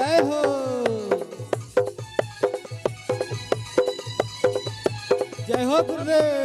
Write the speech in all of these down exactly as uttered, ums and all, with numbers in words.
जय हो, जय हो गुरुदेव।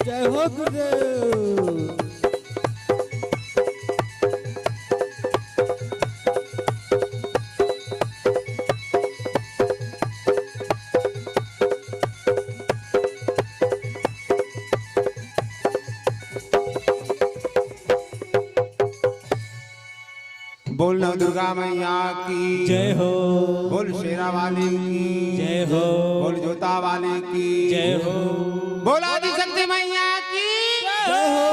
जय हो गुरुदेव। बोल नव दुर्गा मैया की। जय हो। बोल शेरा वाली की। जय हो। बोल जोता वाली की। जय हो। बोल आदि शक्ति मैया की। जय हो।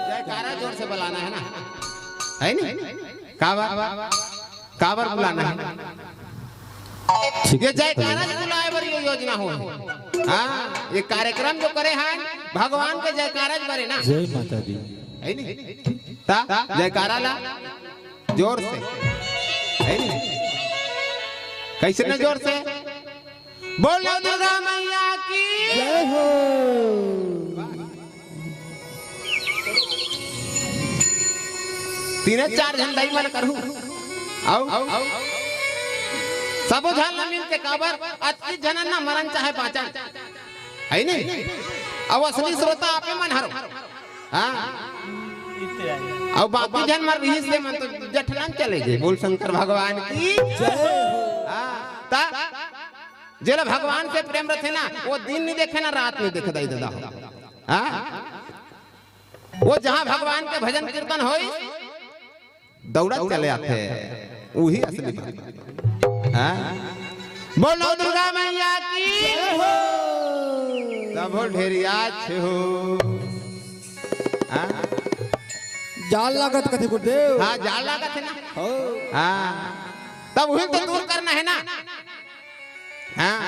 जयकारा जोर से बुलाना है ना, है नी? काबर, काबर बुलाना है? ये जयकारा बुलाए बर ये योजना हो। हाँ, ये कार्यक्रम जो करे हैं, भगवान के जयकारा बरे ना। जय माता दी। है नी? ता जयकारा ला जोर से, है नी? कैसे न जोर से? बोलो दुर्गा मैया की। जय हो। तीन चार झन दाई मन करहू। आओ, आओ। सबो झन ला मिलते काबर, अतकी झन ना मरन चाहे बाँचन। है नी? अब असली श्रोता आपे मन हरो। हाँ। अउ बाकी झन मन रिहिस ले मन तो जठलान चले गे। बोल शंकर भगवान की। जय हो। हाँ, ता जेला भगवान से प्रेम रथे ना, वो दिन नहीं देखे ना रात नहीं देखे दाई ददा हो। हाँ? वो जहाँ भगवान के भजन कीर्तन होई, दौड़त चले आथे, उही असली बात। हाँ? बोलो दुर्गा मैया की। जय हो। तब बोल ढेरिया छे हो। हाँ? जाल लागत कथे गुरुदेव। हाँ, जाल लागत है ना। हो। हाँ। तब उही तो दूर करना है ना। हाँ।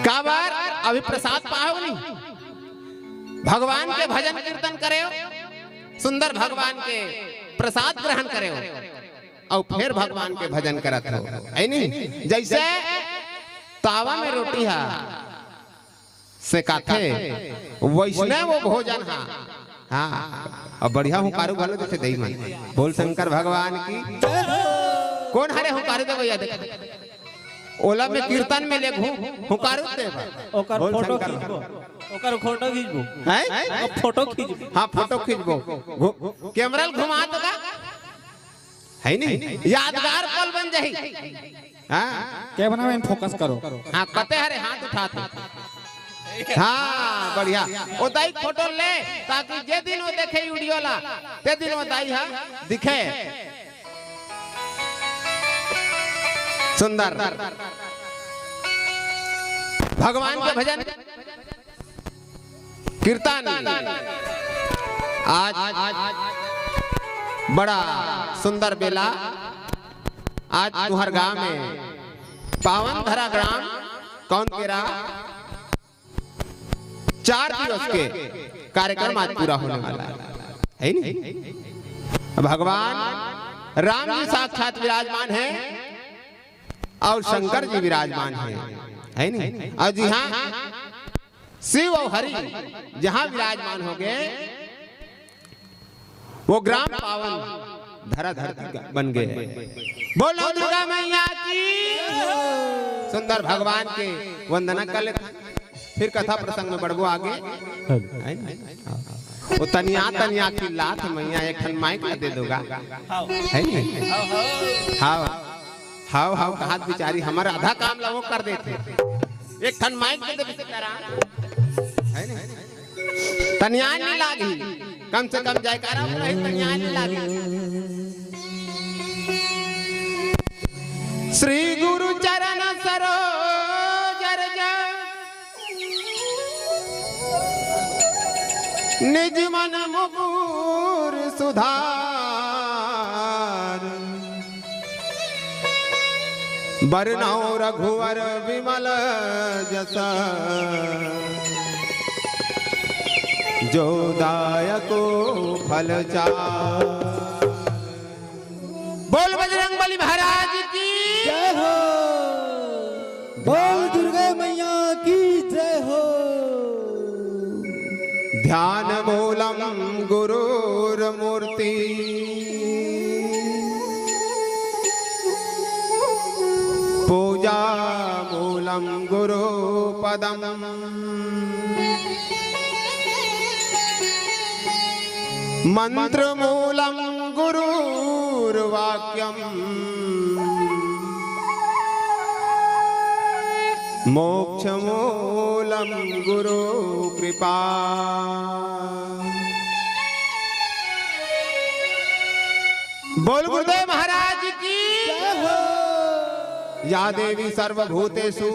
काबर अभी प्रसाद पाहव नहीं, भगवान के भजन कीर्तन करेव, सुंदर भगवान के प्रसाद ग्रहण करेव, अउ फिर भगवान के भजन करत हो, है नी? जैसे तावा में रोटी हा सेकाथे, वैसने वो भोजन हा। हाँ, अब बढ़िया हुंकारू घलो देथे दई मन। बोल शंकर भगवान की। कौन हरे हुंकारू दे भैया, देख। ओला में कीर्तन में ले घू-, हुंकारू दे बा। ओकर बोल फोटो शंकर खींचबो। भगवान। ओकर फोटो खींचबो। हैं? ओकर फोटो खींचबो। हाँ, फोटो खींचबो। घू-, कैमरा ल घुमा तो का? है नी? यादगार पल बन जाही। हाँ। कैमरा मैन फोकस करो। हाँ, कते हरे हाथ उठात हे। हाँ, बढ़िया। ओ दाई फोटो ले, ताकि जे दिन वो देखे वीडियो ला, ते दिन वो दाई हा दिखे। सुंदर। भगवान के भजन कीर्तन। आज बड़ा सुंदर बेला। आज तुंहर गांव में पावन धरा ग्राम कौन केरा चार दिवस के कार्यक्रम आज पूरा होने वाला है, है नी? भगवान राम जी साक्षात विराजमान हे अउ शंकर जी विराजमान हे, हे नहीं? अउ जिहाँ शिव अउ हरि जहाँ विराजमान होगे, वो ग्राम पावन धरा धरती बन गे। बोलो दुर्गा मैया की। सुंदर भगवान के वंदना कर लेथन, फिर कथा प्रसंग में बढ़बो आगे। हे नहीं? वो तनिया तनिया चिल्लात हे, मैया एक ठन माइक ला दे दो गा, हे नहीं? हाव हाव कहात बिचारी हमर आधा काम ला वो कर देथे। एक ठन माइक दे दे बिचारा, हे नहीं? तनिया नइ लागही, कम से कम जयकारा बोलही, तनिया नइ लागही। श्री गुरु चरण सरोज रज, निज मन मुकुर सुधार। बरनउँ रघुवर विमल जस, जो दायको फल चार। बोल बजरंग बली महाराज की। जय हो। बोल दुर्गा मैया की जय हो। ध्यान मूलम गुरुर्मूर्ति, पूजा मूलम गुरु पदम, मंत्र मूलम गुरुर्वाक्यम, मोक्ष मूलम गुरु कृपा। बोल गुरुदेव महाराज की। जय हो। या देवी सर्वभूतेषु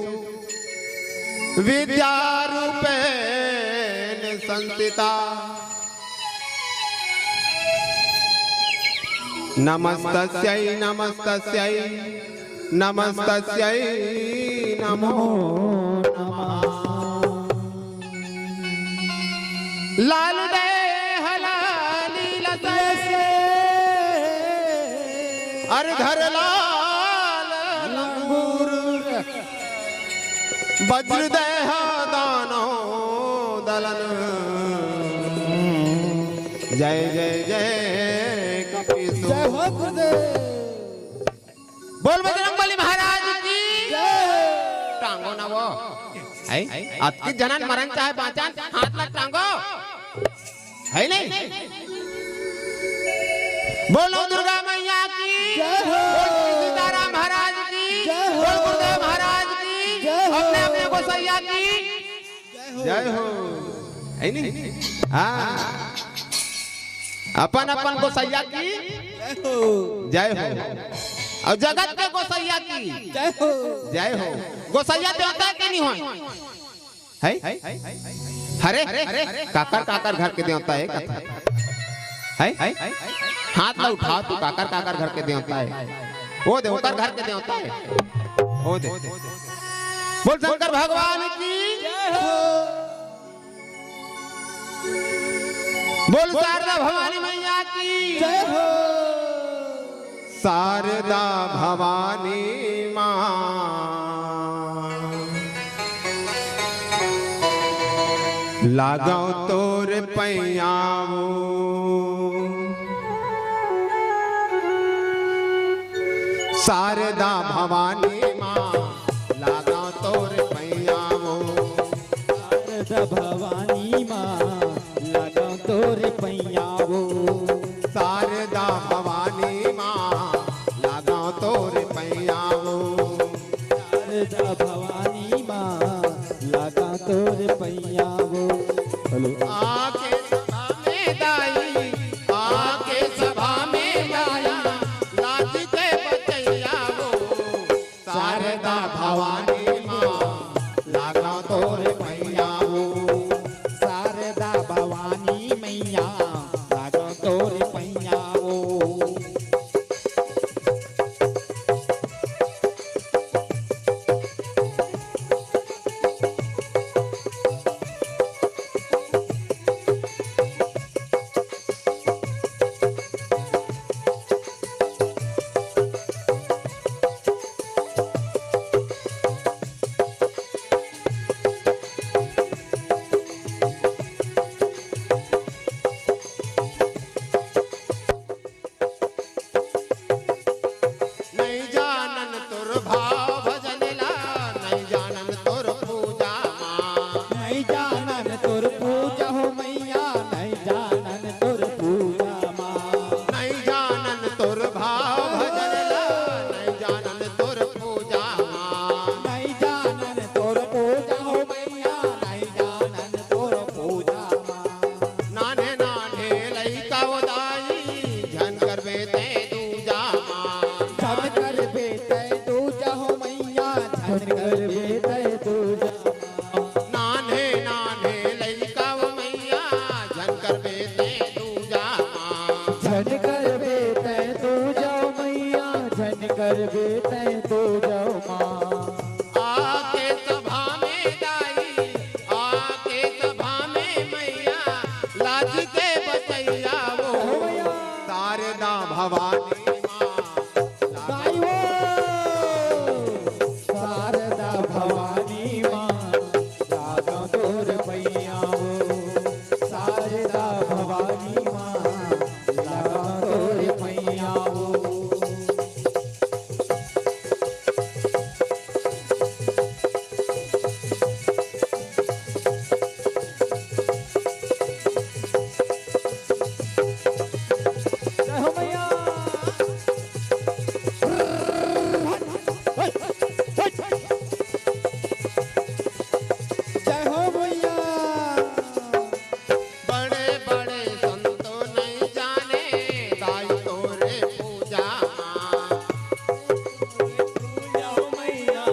विद्यारूपेण संस्थिता। नमस्तस्यै नमस्तस्यै नमस्तस्यै नमो नमः। लाल देहला लीलसे अर धर लाल लंगूर। वज्र देह दानव दलन। जय जय जय कपीसु। जय हो गुरुदेव। बोल बजरंग बली महाराज की। जय। टांगो ना वो। है? अतकी झन मरन चाहे बाँचन, हाथ ला टांगो। हे नहीं? बोलो दुर्गा मैया की। जय हो। बोल श्री सीताराम महाराज की। जय हो। बोल गुरुदेव महाराज की। जय हो। अपने अपने गोसैया की। जय हो। हे नहीं? हाँ। अपन अपन गोसैया की। जय हो। जय हो। अउ जगत के गोसैया की। जय हो। जय हो। गोसैया देवता के नहीं होय। हे? हरे? काकर काकर घर के देवता हे कथा? हे? हाथ ला उठाव तू, काकर काकर घर के देवता हे? ओ दे, ओकर घर के देवता हे। ओ दे। बोल शंकर भगवान की। जय हो। बोल शारदा भवानी मैया की। जय हो। शारदा भवानी माँ, लागव तोर पैया वो। शारदा भवानी माँ, लागव तोर पैया वो। शारदा भवानी माँ, लागव तोर पैया वो। शारदा भवानी माँ, लागव तोर पैया वो। शारदा भवानी माँ, लागव तोर पैया वो। हेलो। आके सभा में दाई, आके सभा में दाई, लाज के बचैया वो। शारदा भवानी माँ, लागव तोर पैया वो। शारदा भवानी मैया, लागव तोर पैया वो। भवानी माँ, दाई हो, शारदा भवानी माँ, लागो तोर पैया हो। शारदा भवानी माँ, लागो तोर पैया हो। जय हो मैया। जय हो मैया। बड़े बड़े संतो नहीं जाने, दाई तोरे पूजा माँ। पूजा हो मैया,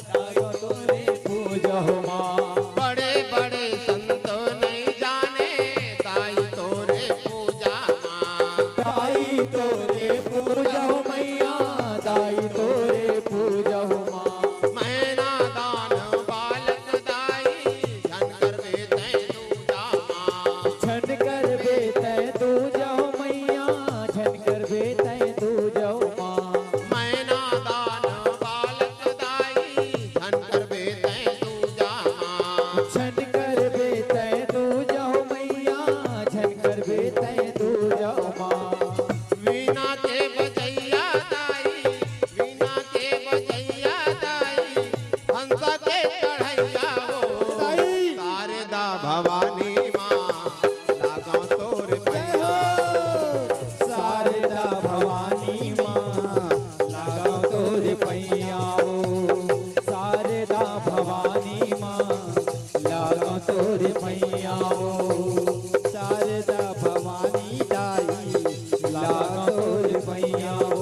दाई तोरे पूजा हो माँ। बड़े बड़े संतो नहीं जाने, दाई तोरे पूजा माँ। दाई तोरे पूजा हो मैया, दाई तोरे पूजा हो माँ। मैना दान बालक दाई, झन करबे तैं दूजा माँ। झन करबे तैं दूजा हो मैया, झन करबे तैं दूजा हो माँ। मैना दान बालक दाई, झन करबे तैं दूजा माँ। झन करबे तैं दूजा हो मैया, झन करबे तैं दूजा हो माँ। वीणा के बजैया दाई, वीणा के बजैया दाई, हंसा के चढ़ैया हो। दाई। शारदा भवानी माँ, लागो तोर पैया। शारदा भवानी माँ, लागो तोर पैया हो। शारदा भवानी माँ, लागो तोर पैया हो। शारदा भवानी दाई, लागो तोर पैया हो।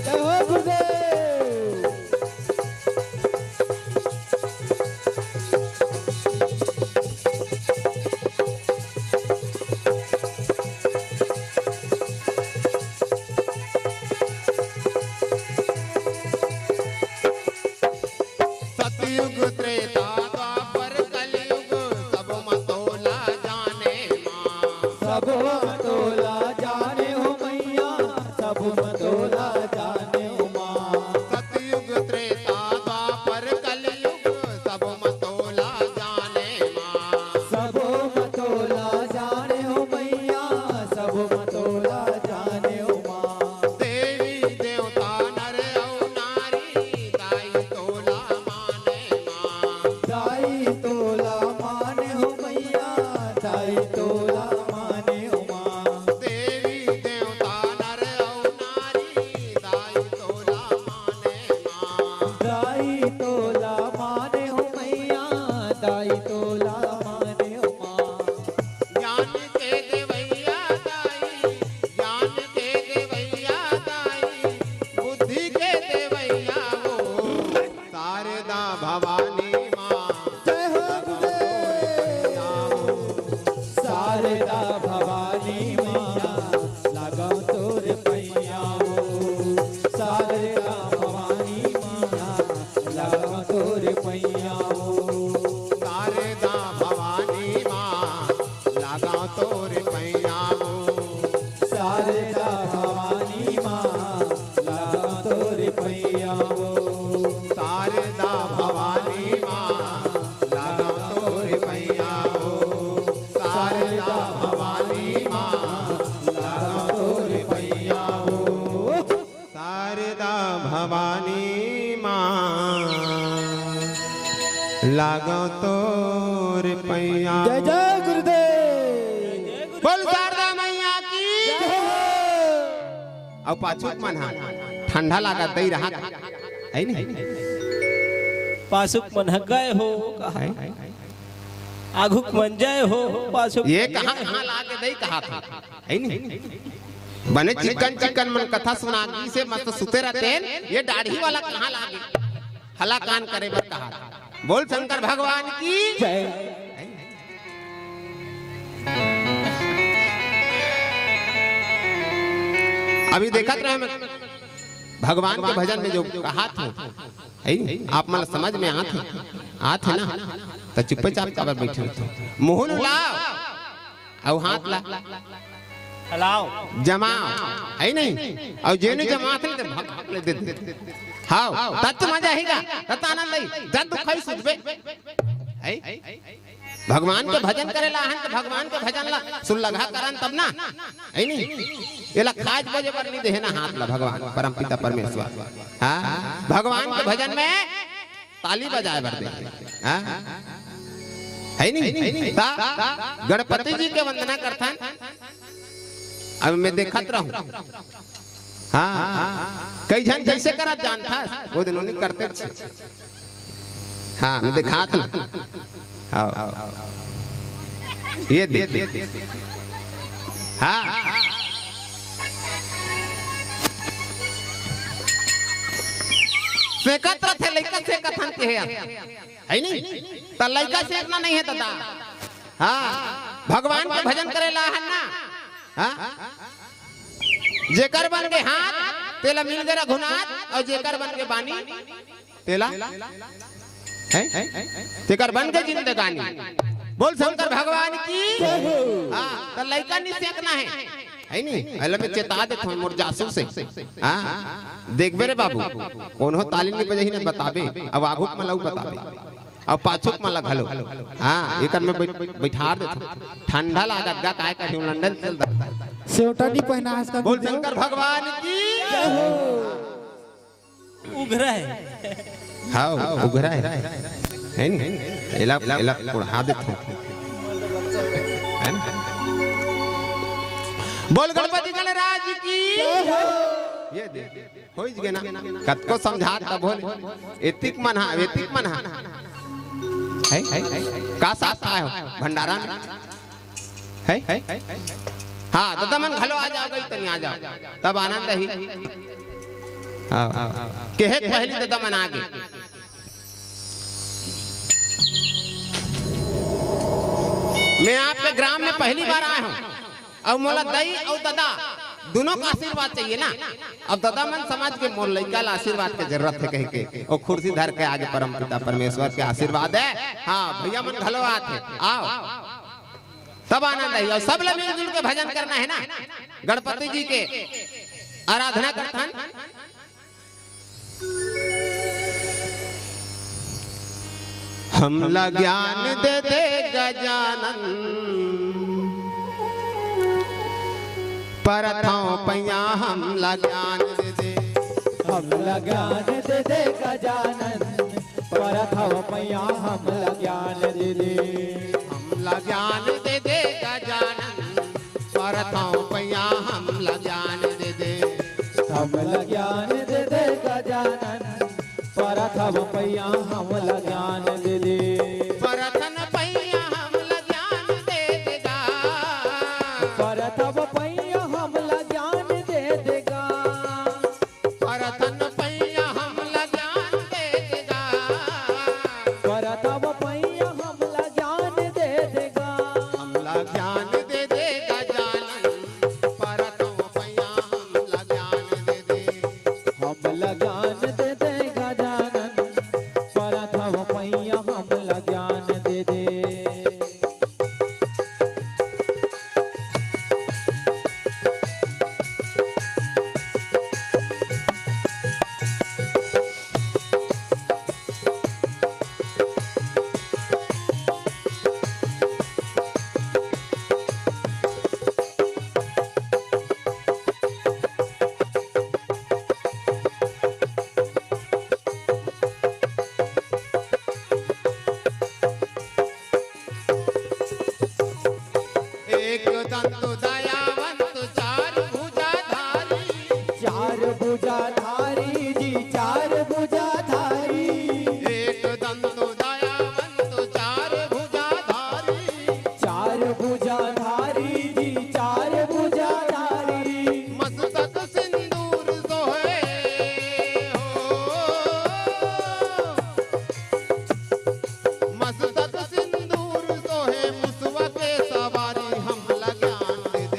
जय हो गुरुदेव। सतयुग त्रेता द्वापर कलयुग, सब मतोला जाने माँ। सब मतोला जाने हो मैया, सब मतोला जाने हो माँ। सतयुग त्रेता द्वापर कलयुग, सब मतोला जाने माँ। सब मतोला जाने हो मैया, सब मतोला जाने हो माँ। देवी देवता नर अउ नारी, दाई तोला माने माँ। दाई तोला माने हो मैया, दाई तोला माने हो माँ। देवी देवता नर अउ नारी, दाई तोला माने माँ। दाई तोला माने हो मैया, दाई तोला माने हो माँ। ज्ञान के देवैया दाई, ज्ञान के देवैया दाई, बुद्धि के देवैया हो। शारदा भवानी माँ, जय हो गुरुदेव। शारदा भवानी माँ, लागो तोर पैया हो। शारदा भवानी माँ, लागो तोर पैया हो। शारदा भवानी माँ, लागो तोर पैया हो। शारदा भवानी माँ, लागो तोर पैया हो। शारदा भवानी माँ, लागो तोर पैया हो। शारदा भवानी माँ, लागो तोर पैया हो। शारदा भवानी माँ, लागो तोर पैया। जय जय गुरुदेव। बोल शारदा मैया की। जय हो। अउ पाछू के मन हा ठंडा लागत दई रहा है नहीं? पाछू के मन ह गए हो कहा। आघू के मन जय हो पाछू। ये कहाँ कहाँ लागे दई कहा था। है नहीं? बने चिकन चिकन मन कथा सुना की से मस्त सुते रहते हैं। ये दाढ़ी वाला कहाँ लागे? हला कान करे बर कहा। बोल शंकर भगवान की जय। अभी देखत रहे मैं भगवान के भजन में जो कहा था, है नी? आप मन ला समझ में आत हे, आत हे ना? त चुप्पे चाप काबर बैठे हो? मुंह ला अउ हाथ ला हलाओ। जमाओ, है नहीं? अउ जेने जमात नहीं तो भाग, भाग ले दे दे। हाव, तब तो मजा आएगा, तब तो आनंद आई, जब दुख आई सुधबे। है? भगवान के भजन करे ला हन, तो भगवान के भजन ला सुलगहा करन तब ना, है नहीं? एला खाज बजे बर नहीं देहे ना हाथ ला भगवान, परमपिता परमेश्वर। हाँ, भगवान के भजन में ताली बजाए बर दे। हाँ? है नहीं? ता गणपति जी के वंदना करथन। अब मैं देखत रहूं। हाँ, कई झन कैसे करत जानथस, वो दिन नहीं करते थे। हाँ, मैं दिखात ना। हाँ, ये दे। हाँ, सेकत रथे, लइका सेकत हन के हे। है नहीं? त लइका सेकना नहीं है दादा। हाँ, भगवान के भजन करे ला हन ना। हाँ? जेकर बन के हाथ, तेला मिल गे रघुनाथ, अउ जेकर बन के बानी, तेला, हैं? तेकर बन के जिंदगानी। बोल शंकर भगवान की। हाँ, त लइका नहीं सेकना है। है नहीं? अइला मैं चेता देत हूँ मोर जासूस से। हाँ? देखबे रे बाबू, कोनो ताली नहीं बजाही ना बताबे, अब आगू के मला बताबे। अउ पाछू के मला घलो। हाँ, एकर में बैठ-, बैठार देथन। ठंडा लागत गा, काय कहियो लंदन चल दा। सेवटा नहीं पहना है इसका बोल भी दो। शंकर भगवान की। जय हो। उघरा है। हाँ, उघरा है। है नी? एला, एला कोढ़ा देथन। है ना? बोल गणपति गणराज की। जय हो। ये दे। होइच गे ना, कतको समझात तभो ले। एतिक मन हा, एतिक मन हा। है? का साथ आए हो? भंडारा में? है? हाँ, ददा मन घलो आ जाओ, गई तनी आ जाओ। तब आनंद ही। हाँ, हाँ। केहे के पहली ददा मन आ गे। मैं आपके ग्राम में पहली बार आया हूँ। अउ मोला दई अउ ददा दुनों का आशीर्वाद चाहिए ना। अब ददा मन समझ के मोर लइका ला आशीर्वाद के जरूरत है कह के, अउ कुर्सी धर के आगे परम पिता परमेश्वर के आशीर्वाद है। हाँ, भैया मन घलो आत हे, आओ, तब आनंद आई। अउ सब ला मिलजुल के भजन करना है ना, गणपति जी के आराधना करथन। हमला ज्ञान दे दे गजानन, परथंव पैया हमला ज्ञान दे दे। हमला ज्ञान दे दे गजानन, परथंव पैया हमला ज्ञान दे दे। हमला ज्ञान दे दे गजानन, परथंव पैया हमला ज्ञान दे दे। हमला ज्ञान दे दे गजानन, परथंव पैया हमला ज्ञान दे दे। परथंव पैया हमला ज्ञान दे दे गा। परथंव पैया हमला ज्ञान दे दे गा। परथंव पैया हमला ज्ञान दे दे गा। परथंव पैया हमला ज्ञान दे दे गा। हमला ज्ञान दे दे गजानन, परथंव पैया हमला ज्ञान दे दे। हमला ज्ञान दे दे गजानन, परथंव पैया हमला ज्ञान दे दे। एक दंत दयावंत चार भुजाधारी। चार भुजाधारी जी, चार भुजाधारी। एक दंत दयावंत चार भुजाधारी। चार भुजाधारी जी, चार भुजाधारी। मस्तक सिंदूर सोहे हो। मस्तक सिंदूर सोहे मुसवा के सवारी, हमला ज्ञान दे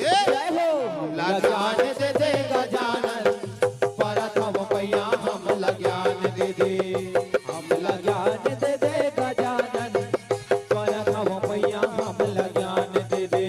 दे, हमला ज्ञान दे दे गजानन, परत हवं पैया हमला ज्ञान दे दे।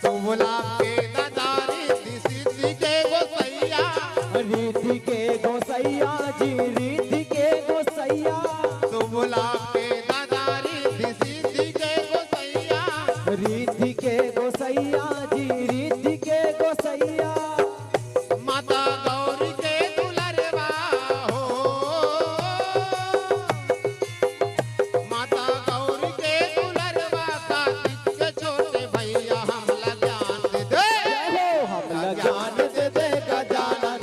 तुमला के दादा रिद्धि सिद्धि के गोसैया। रिद्धि के गोसैया जी, रिद्धि के गोसैया। तुमला के दादा रिद्धि सिद्धि के गोसैया। रिद्धि के गोसैया जी, रिद्धि के गोसैया। माता गौरी के दुलरवा हो। माता गौरी के दुलरवा, कार्तिक के छोटे भैया, हमला ज्ञान दे दे। जय हो, हमला ज्ञान दे दे गजानन,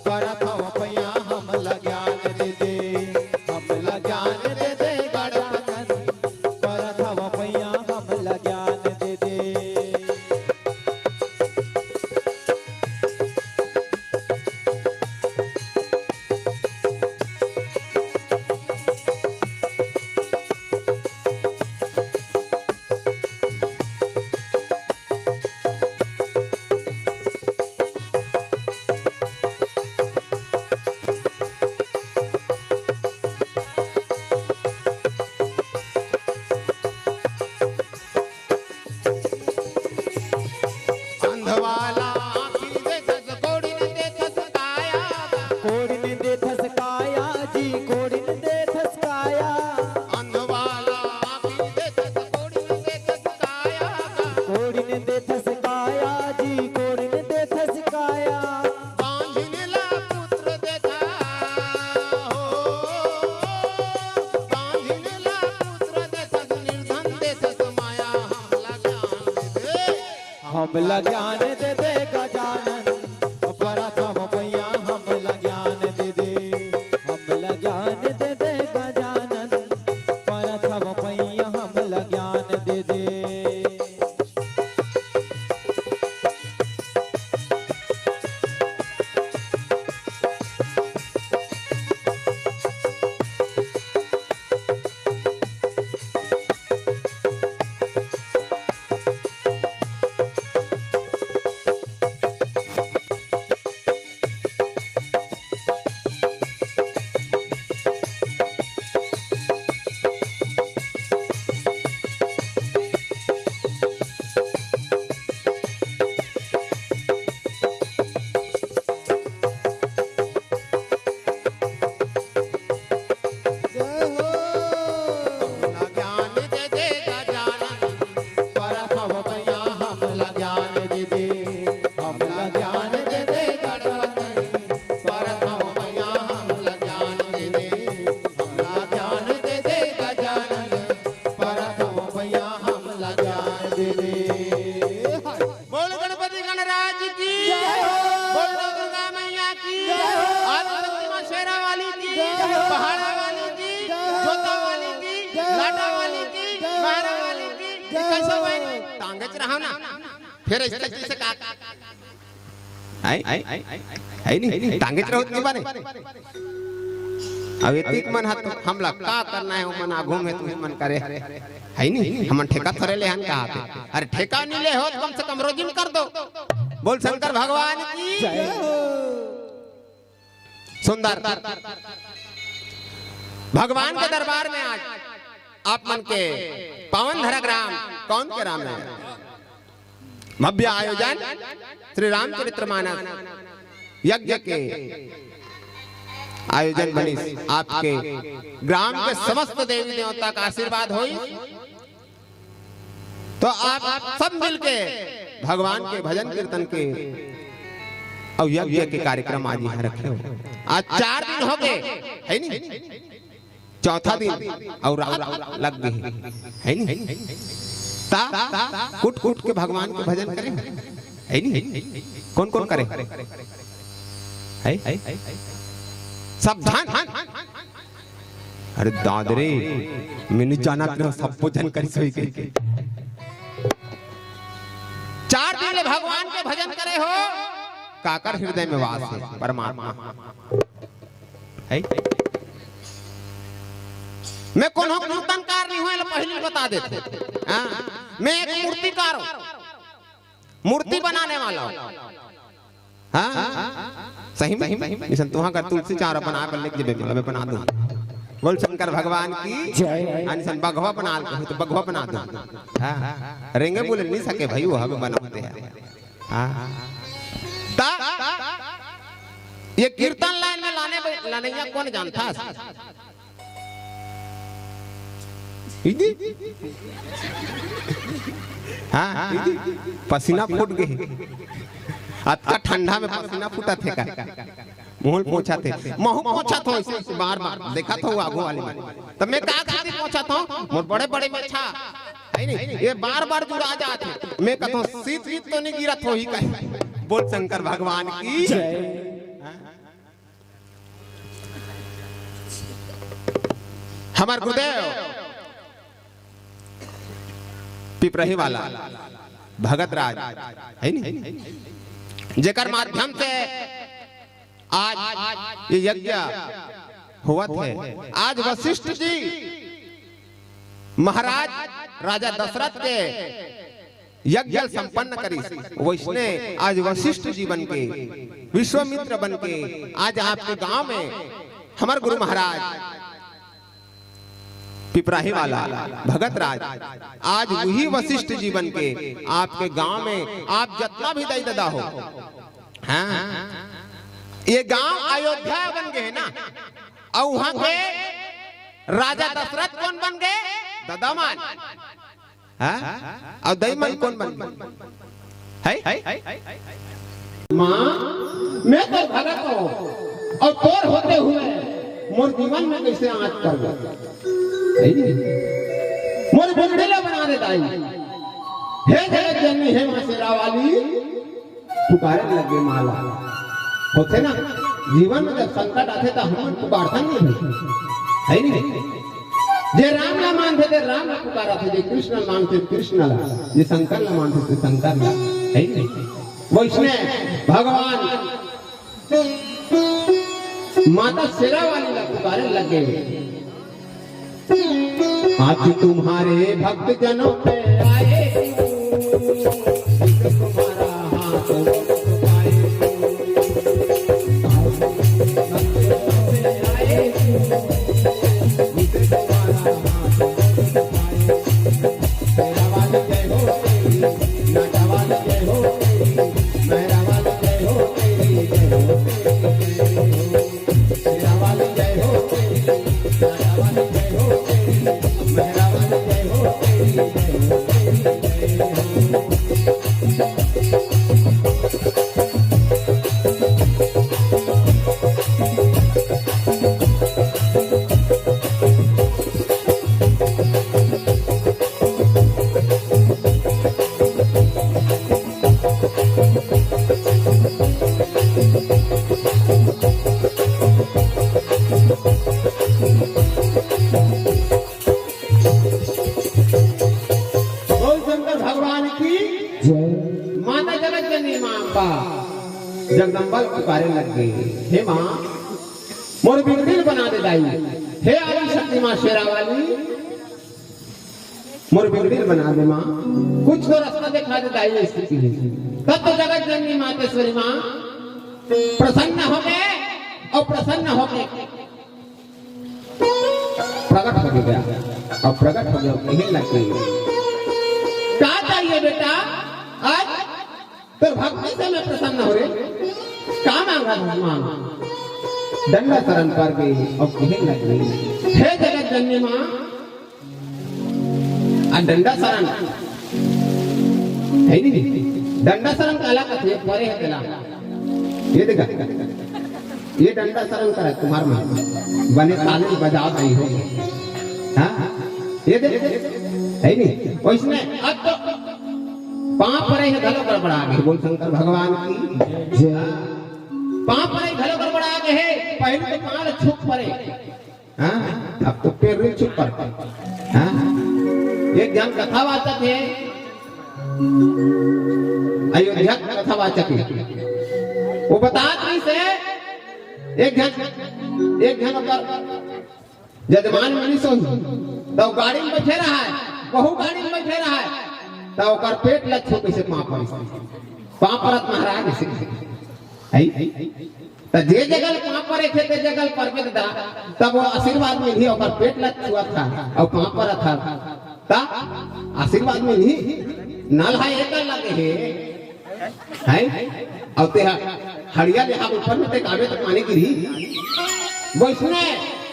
परत हवं पैया, हमला ज्ञान दे दे, हमला ज्ञान दे दे गणपतन, परत हवं पैया, हमला ज्ञान दे दे। अंधवाला आँखी देखस, कोढ़िन देखस काया। कोढ़िन देखस काया जी, कोढ़िन देखस काया। अंधवाला आँखी देखस, कोढ़िन देखस काया। कोढ़िन देखस काया जी, कोढ़िन देखस काया। बांझिन ला पुत्र देथा हो, बांझिन ला पुत्र देथा, निर्धन देथा माया, हमला ज्ञान दे दे। हमला ज्ञान दे दे गजानन, परत हवं पैया, हमला ज्ञान दे दे, हमला ज्ञान दे दे गजानन, परत हवं पैया, हमला ज्ञान दे दे। जय हो। हमला ज्ञान दे दे गजानन, परत हवं पैया, हमला ज्ञान दे दे। हमला ज्ञान दे दे गजानन, परत हवं पैया, हमला ज्ञान दे दे। हमला ज्ञान दे दे गजानन, परत हवं पैया, हमला ज्ञान दे दे। बोल गणपति गणराज की। जय हो। बोल नव दुर्गा मैया की। जय हो। आदि शक्ति माँ शेरा वाली की। जय हो। पहाड़ा वाली की। जय हो। जोता वाली की। जय हो। लाटा वाली की। जय हो। महरा वाली की। जय हो। कैसे भाई? टांगच रहा ना। फिर ऐसे कैसे का? आई, आई, आई, आई, नहीं, टांगच रहो नहीं बाने। अब एतिक मन हा तो हमला का करना हे, ओमन आघू में तुमन करे। हे नहीं, हमन ठेका थोरे ले हन कहा थे। अरे ठेका नहीं ले हो, कम से कम रोजिम कर दो। बोल शंकर भगवान की। जय हो। सुंदर। भगवान के दरबार में आज आप मन के पावन धरा ग्राम, कौन के राम है? भव्य आयोजन श्री रामचरित्र मानस यज्ञ के आयोजन बनिस। आपके ग्राम के समस्त देवी देवता का आशीर्वाद होई, तो आप सब मिलके भगवान के भजन कीर्तन के अउ यज्ञ के कार्यक्रम आज इहाँ रखे हो। आज चार दिन हो गए, है नी? चौथा दिन अउ रात लग गए, है नी? ता कुट कुट के भगवान के भजन करे, है नी? कौन कौन करे? है? सब झन। अरे दादरे, मैं नइ जानत रहेंव, सबो झन करिस होही कहिके। चार दिन ले भगवान के भजन करे हो, काकर हृदय में वास हे? परमात्मा। है? मैं कोनो कीर्तनकार नइ हों, एला पहिली बता देथंव। हाँ, मैं एक मूर्तिकार हूँ, मूर्ति बनाने वाला हूँ। हाँ, सही में, सही में। अइसन तुँहर घर तुलसी चौरा बनाए बर लेके जेबे, मैं बना दूँ। बोल शंकर भगवान की जय। अइसन बघवा बना ले कहूँ त बघवा बना दूँ। हाँ, रेंगे बोले नइ सके भाई, वो हवे बनाते हैं। हाँ, ता ये कीर्तन लाइन में लाने ब-, लानइया कोन जानथस? इदी? हाँ, इदी? पसीना फूट गे। अतका ठंडा में पसीना फूटत हे का? मुँह ल पोंछत हे। महूँ पोंछत हों अइसे, अइसे बार-बार। देखत हों आगू वाले मन। त मैं का खातिर पोंछत हों? मोर बड़े-बड़े मेछा। है नी? ये बार-बार जुड़ा जात हे। मैं कहत हों, शीत-वीत तो नइ गिरत होही कहे। बोल शंकर भगवान की जय। हमर गुरुदेव पिपरही वाला भगत राज, है नी? जेकर माध्यम से आज ये यज्ञ होवत हे। आज वशिष्ठ जी महाराज राजा दशरथ के यज्ञ ल संपन्न करिस, वइसने आज वशिष्ठ जी बन के, विश्वामित्र बन के, आज आपके गांव में हमर गुरु महाराज पिपराही वाला भगत राज, आज उही वशिष्ठ जी बन के आपके गांव में आप जतना भी दाई ददा हो, हाँ, ये गांव अयोध्या बन गे हे ना, अउ उहाँ के राजा दशरथ कोन बन गे? ददा मन। हाँ? अउ दई मन कोन बन गे? है? माँ, मैं तो भगत हों, अउ तोर होते हुए मोर जीवन में कइसे आँच कर गे? है नी? मोर बिगड़ी ला बना दे दाई। हे जगत जननी, हे माँ शेरा वाली, पुकारे लगे माला। होथे ना, जीवन में जब संकट आथे, त हमन पुकारथन नहीं, है नहीं? जे राम ला मानथे, ते राम ला पुकारथे, जे कृष्ण ला मानथे, कृष्ण ला, जे शंकर ला मानथे, ते शंकर ला, है नहीं? वइसने भगवान माता शेरा वाली ला पुकारे लगे। आज तुम्हारे भक्त जनों पे आए, तुम्हारा हाथ उठाए। आज तुम्हारे भक्त जनों पे आए, तुम्हारा हाथ उठाए। शेरा वाली जय हो तेरी, लाटा वाली जय हो तेरी, मेहरा वाली जय हो तेरी, जय हो तेरी, जय हो। बोल शंकर भगवान की जय। माता जगत जननी माँ अम्बा जगदम्बा ल पुकारे लग गे, हे माँ, मोर बिगड़ी ल बना दे दाई। हे आदि शक्ति माँ शेरा वाली, मोर बिगड़ी ल बना दे माँ, कुछ तो रास्ता दिखा दे दाई। स्थिति हे तब तो जगत जननी मातेश्वरी माँ प्रसन्न हो गे अउ प्रसन्न हो गे प्रगट हो गे। अब प्रगट हो गे, कहे लग गे, का चाहिए बेटा? आज तोर भक्ति से मैं प्रसन्न हों रे, का मांगत हस माँ? डंडा शरण पर गे अउ कहे लग गे, हे जगत जननी माँ, आ डंडा शरण हे नहीं? डंडा शरण काला कथे? परे हे तेला। ये देखा, ये डंडा सरन करा तुम्हार मन, बने ताली बजावत नहीं हो। हाँ, ये देख, है नहीं? वैसने अब तो पाँव परे हे घलो गड़बड़ा गे, बोल शंकर भगवान की जय। पाँव परे घलो गड़बड़ा गे हे, पहले तो पाँव ल छुप परे। हाँ, अब तो पैर नहीं छुप पड़ता। हाँ, एक झन कथावाचक हे, अयोध्या के कथावाचक हे, वो बतात रहिस हे, एक झन, एक झन ओकर जजमान मनीष होही, त गाड़ी में बैठे रहा हे, वहू गाड़ी में बैठे रहा हे, त ओकर पेट ल छू कइसे पाँव परे, पाँव परत महाराज से। आई? त जे जगह पाँव परे थे, ते जगह परबे दा, तब वो आशीर्वाद मिलही, ओकर पेट ल छुआ था, अउ पाँव परत था, त आशीर्वाद मिलही, नल हा एकर लगे हे, हैं? अउ ते ह हड़िया ले हाथ ऊपर में टेकाबे त पानी गिरही। वैसने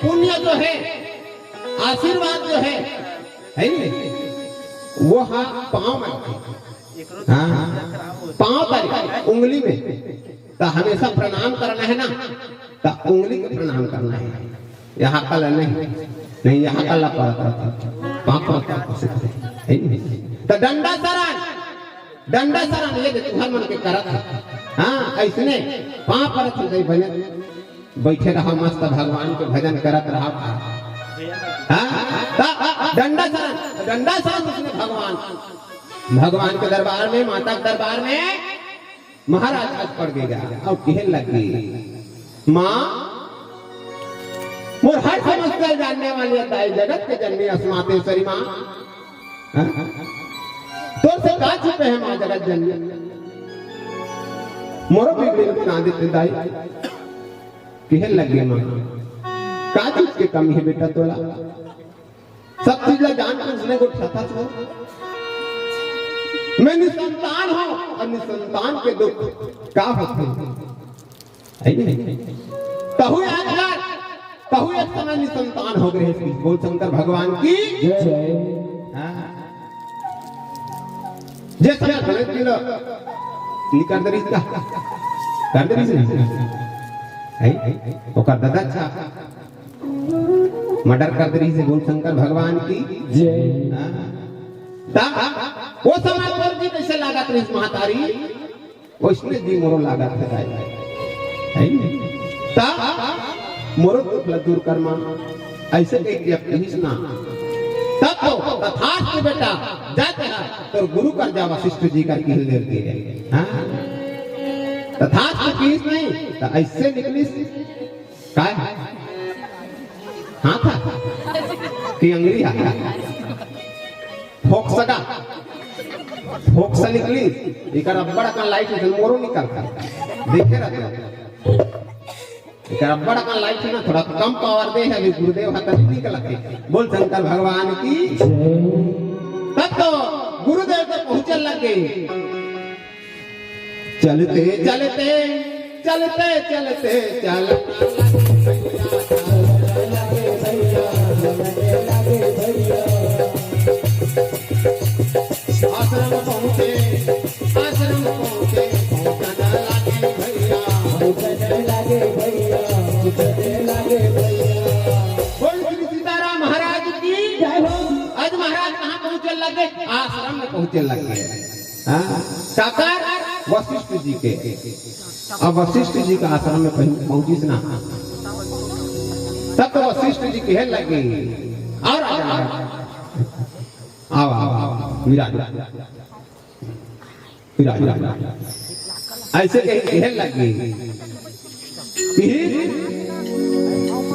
पुण्य जो हे, आशीर्वाद जो हे, है नी? वो हा पाँव में रखे। हाँ, पाँव तरी, उंगली में। त हमेशा प्रणाम करना हे ना, त उंगली के प्रणाम करना हे। यहाँ कल नहीं, नहीं, यहाँ कल ला परत, परत, परत, पाँव परत, परत, परत, है नी? त डंडा सरन, डंडा सरन ये दे तुहर मन के करत हे। हाँ, अइसने पाँव परत हे दई बने। बैठे रहा मस्त भगवान के भजन करत रहा। हाँ, त डंडा सरन, डंडा सरन उसने भगवान, भगवान के दरबार में, माता के दरबार में महाराज आज पड़ गया अउ कहे लगे, माँ, मोर हर समस्या जानने वाली दाई, जगत के जननी अस मातेश्वरी माँ, हाँ? तोर से का छुपे हे माँ जगत जननी, मोरो बिगड़े बना देते दाई। कहे लगे माँ, का चीज के कमी हे बेटा तोला? सब चीज ला जान के उसने गोठियाथस वो। मैं निसंतान हूँ, अउ निसंतान के दुख का होथे? है नहीं? तहू आज कर, तहू एक समय निसंतान हो गए। बोल शंकर भगवान की जय। हाँ। जे समय गणेश जी ला निकर दे रहिस का? कर दे रहिस ना? है? ओकर दादा अच्छा मर्डर कर दे रहिस हे, बोल शंकर भगवान की जय। हाँ। ता वो समय पर जी कइसे लागत रहिस महतारी, वइसने जी मोरो लागत हे दाई। है नी? ता मोरो दुख ला दूर कर माँ, अइसे कहिके अब कहिस ना। तब तो तथास्तु बेटा, जाते हैं तोर गुरु कर जा वशिष्ठ जी कर कहे लगे। हाँ? तथास्तु कहिस नहीं, त अइसे निकलिस। काय? हाथ हा? कि अंगरी हा? फोकसगा। फोकसा निकलिस। एकर अब्बड़ अकन लाइट हे, मोरो निकलता। देखे रहते हो। एकर अब्बड़ अकन लाइट हे ना, थोड़ा कम पावर दे हे, अभी गुरुदेव हा तभी निकलत हे। बोल शंकर भगवान की। तब तो गुरुदेव तो पहुंचे लगे। चलते, चलते, चलते, चलते, चल। आश्रम पहुँचे, आश्रम पहुँचे, पहुँचने लगे भैया। पहुँचने लगे भैया, पहुँचने लगे भैया। बोल श्री सीताराम महाराज की जय हो। आज महाराज कहाँ पहुँचे लगे? आश्रम में पहुँचे लगे। हाँ, काकर? वशिष्ठ जी के। अब वशिष्ठ जी के आश्रम में पहुं-, पहुंचिस ना, तब तो वशिष्ठ जी कहे लगे, "आओ राजा, आओ, आओ, आओ, विराज, विराज।" अइसे कहे, कहे लगे, पीही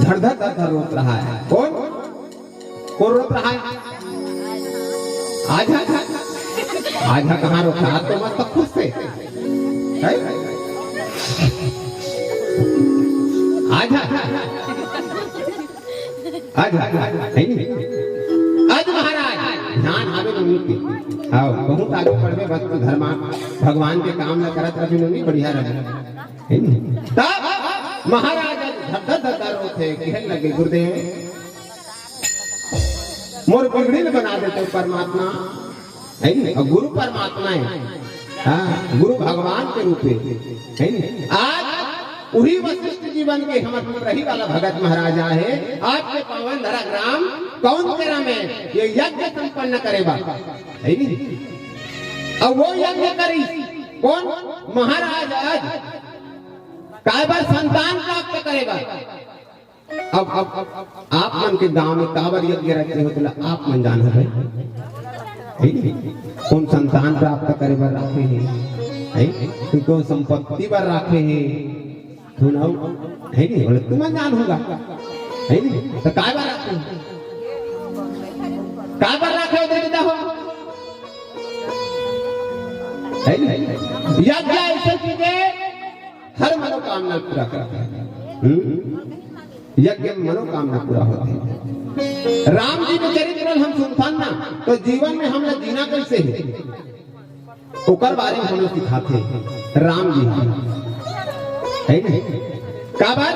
धड़ धड़ धड़ धड़ रोत रहा हे। कोन? कोन रोत रहा हे? आझा, आझा। आझा कहाँ रोत रहा हे? आज तो मस्त खुश हे। हैं? आझा। आझा। है नहीं? आज महाराज, ध्यान आवे नोनी के। आओ, बहुत आगे बढ़बे, बस तू धर्मा, भगवान के काम ला करत रहे नोनी, बढ़िया रहे। है नहीं? तब महाराज धर धर धर धर रोथे, कहे लगे, "गुरुदेव, मोर बिगड़ी ल बना देते परमात्मा।" है नहीं? अउ गुरु परमात्मा हे। हाँ, गुरु भगवान के रूप हे। है नहीं? आज उही वशिष्ठ जी बन के हमर पुरही वाला भगत महाराज आहे, आपके पावन धरा ग्राम कौन तेरा में ये यज्ञ संपन्न करे बर, है नी? अब वो यज्ञ करी कौन? महाराज आज काबर संतान प्राप्त करे बर। अब, अब, अब आप मन के गांव में काबर यज्ञ रखे हो, तेला आप मन जान हवे, है नी? कौन संतान प्राप्त करे बर राखे हे, है? कि कौन संपत्ति बर राखे हे, सुनाओ, है नी? बोले, तुम जान होगा, है नी? तो काय बर राखे हो? काय बर राखे हो, दे देता हो, है नी? यज्ञ ऐसे कीजिए, हर मनोकामना पूरा करता है। हम्म? यज्ञ में मनोकामना पूरा होथे। राम जी के चरित्र हम सुनथन ना, तो जीवन में हमला जीना कैसे है, ओकर बारे में हमला सिखाथे राम जी। है नी? काबर?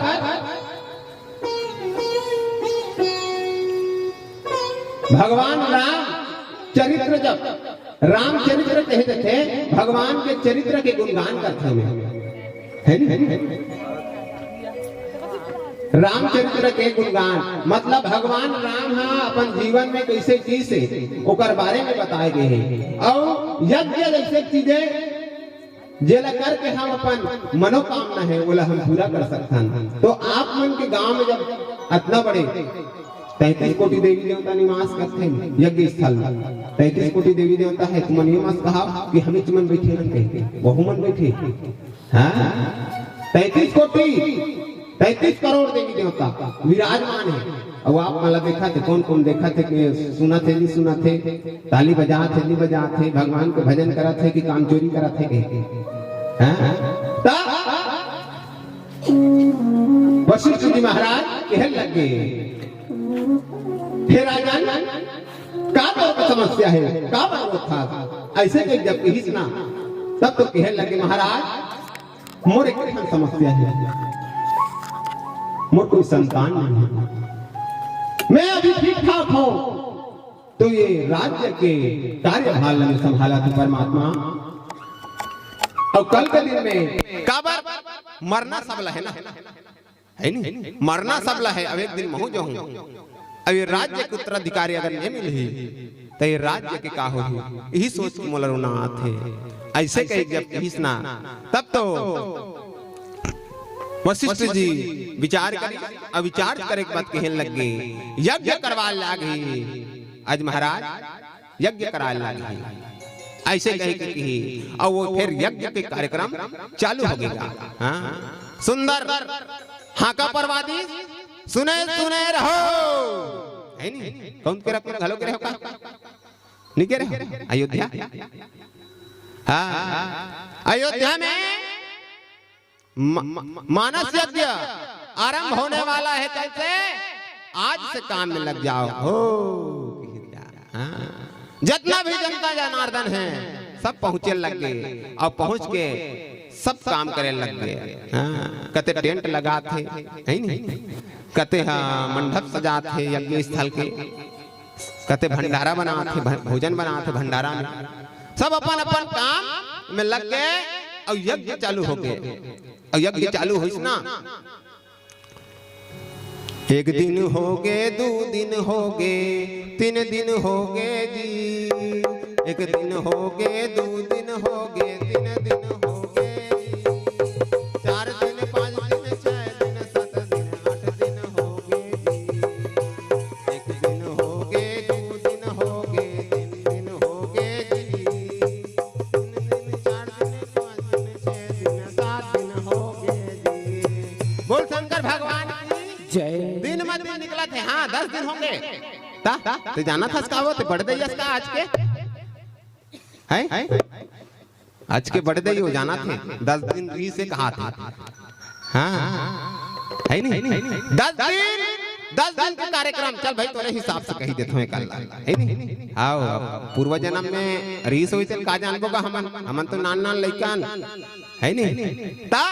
भगवान राम चरित्र, जब रामचरित्र कहे जाथे, भगवान के चरित्र के गुणगान करथे में, है नी? रामचरित्र के गुणगान मतलब भगवान राम हा अपन जीवन में कैसे जीसे, ओकर बारे में बताए गए हे। अउ यज्ञ जैसे चीजें जेला करके हम अपन मनोकामना हे, ओला हम पूरा कर सकथन। तो आप मन के गांव में जब अतना बड़े तैंतीस कोटि देवी देवता निवास करथे यज्ञ स्थल में, तैंतीस कोटि देवी देवता हे, तुमन ये मत कहा कि हम ही तुमन बैठे हन कहिके, वहू मन बैठे। हाँ, तैंतीस कोटि, तैंतीस करोड़ देवी देवता विराजमान हे। अब आप मन ला देखत हे, कौन कौन देखत हे, कि सुनत हे, नहीं सुनत हे, ताली बजात हे, नहीं बजात हे, भगवान के भजन करत हे कि काम चोरी करत हे कहिके। हाँ? त वशिष्ठ जी महाराज कहे लगे, हे राजन, का तोर समस्या हे, का बात था? ऐसे के जब कहिस ना, तब तो कहे लगे, महाराज, मोर एक ठन समस्या हे, मोर कोई संतान नहीं हे, मैं अभी ठीक ठाक हूँ, तो ये राज्य के कार्यभार ला संभाला तू परमात्मा। अउ कल के दिन में काबर मरना सब ला हे ना, है नी? मरना सब ला हे, अब एक दिन महूं जाहूं। अब ये राज्य के उत्तराधिकारी अगर नहीं मिलही, तो ये राज्य के का होही? यही सोच के मोला रोना आथे। ऐसे कहे जब कहिस ना, तब तो वशिष्ठ जी विचार करे, अब विचार करे के बाद कहे लगे, यज्ञ करवा लागे। आज महाराज यज्ञ कराए लागे, ऐसे कहे के कही, अउ वो फिर यज्ञ के कार्यक्रम चालू हो गया। हाँ, सुंदर हाका परवादी, सुने सुने रहो, है नी? कौन के रहो, घलो के रहो का? नहीं के रहो? अयोध्या, हाँ, अयोध्या में म-, म-, मानस यज्ञ आरंभ होने वाला है, कल से आज से काम में लग जाओ। हो, हाँ। जितना भी जनता जनार्दन है, सब पहुंचे लग गए अउ पहुंच के सब काम करे लग गए। हाँ, कते टेंट लगात हे, है नी? कते हा मंडप सजात हे यज्ञ स्थल के, कते भंडारा बनात हे, भ-, भोजन बनात हे भंडारा में। सब अपन अपन काम में लग गए अउ यज्ञ चालू हो गए। अउ यज्ञ चालू होइस ना, एक दिन हो गए, दू दिन हो गए, तीन दिन हो गए जी। एक दिन हो गए, दू दिन हो गए, तीन दिन हो गए जी। चार दिन, पाँच दिन, छह दिन, सात दिन, आठ दिन हो गए जी। एक दिन हो गए, दू दिन हो गए, तीन दिन हो गए जी। तीन दिन, चार दिन, पाँच दिन, छह दिन, सात दिन हो गए जी। बोल शंकर भगवान की जय। दिन मत दिन निकलत हे, हाँ, दस दिन होंगे। ता, ते जानत हस का वो, ते बर्थडे यस का आज के? हैं? आज के बर्थडे यो जानत हे, दस दिन रहिस हे कहाथे। हाँ, है नी? दस दिन, दस दिन के कार्यक्रम, चल भाई, तोरे हिसाब से कही देथों एक अल्लाह, है नी? आओ, अब पूर्व जन्म में रहिस होइस हे, का जानबो गा हमन, हमन तो नान नान लइका हन, है नी? ता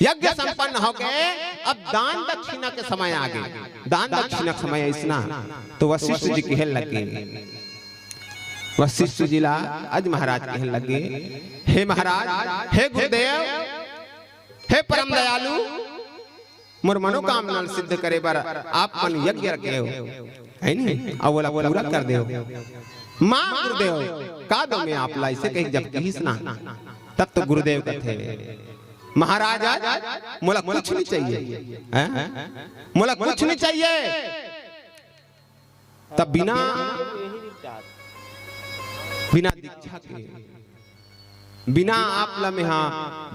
यज्ञ संपन्न हो गए, अब दान दक्षिणा के समय आ गए। दान दक्षिणा के समय अइसना, तो वशिष्ठ जी कहे लगे, वशिष्ठ जी ला आज महाराज कहे लगे, हे महाराज, हे गुरुदेव, हे परम दयालु, मोर मनोकामना ल सिद्ध करे बर आप मन यज्ञ रखे हो, है नी? अउ ओला पूरा कर देव। माँ गुरुदेव, का दो मैं आप ला, अइसे कहि जब किहिस ना, तब तो गुरुदेव कथे, महाराज, आज मोला कुछ नहीं चाहिए, हैं? मोला कुछ नहीं चाहिए। तब बिना, बिना दीक्षा के, बिना आप ला मेहा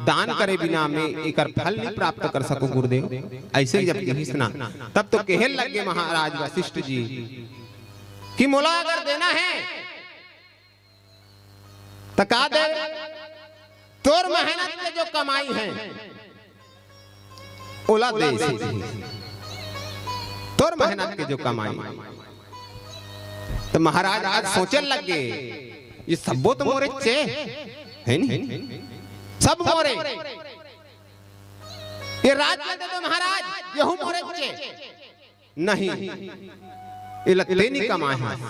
दान करे बिना मैं एकर फल नहीं प्राप्त कर सकूं गुरुदेव। अइसे जब किहिस ना, तब तो कहे लगे महाराज वशिष्ठ जी कि मोला अगर देना है त का दे? तोर मेहनत के जो कमाई है, ओला दे। तोर मेहनत के जो कमाई। त महाराज आज सोचे लगे, ये सब्बो तो मोरे चे, है नी? सब मोरे। ये राज ला दे दो महाराज, यहू मोरे चे। नहीं, एला तें नी कमाए हस,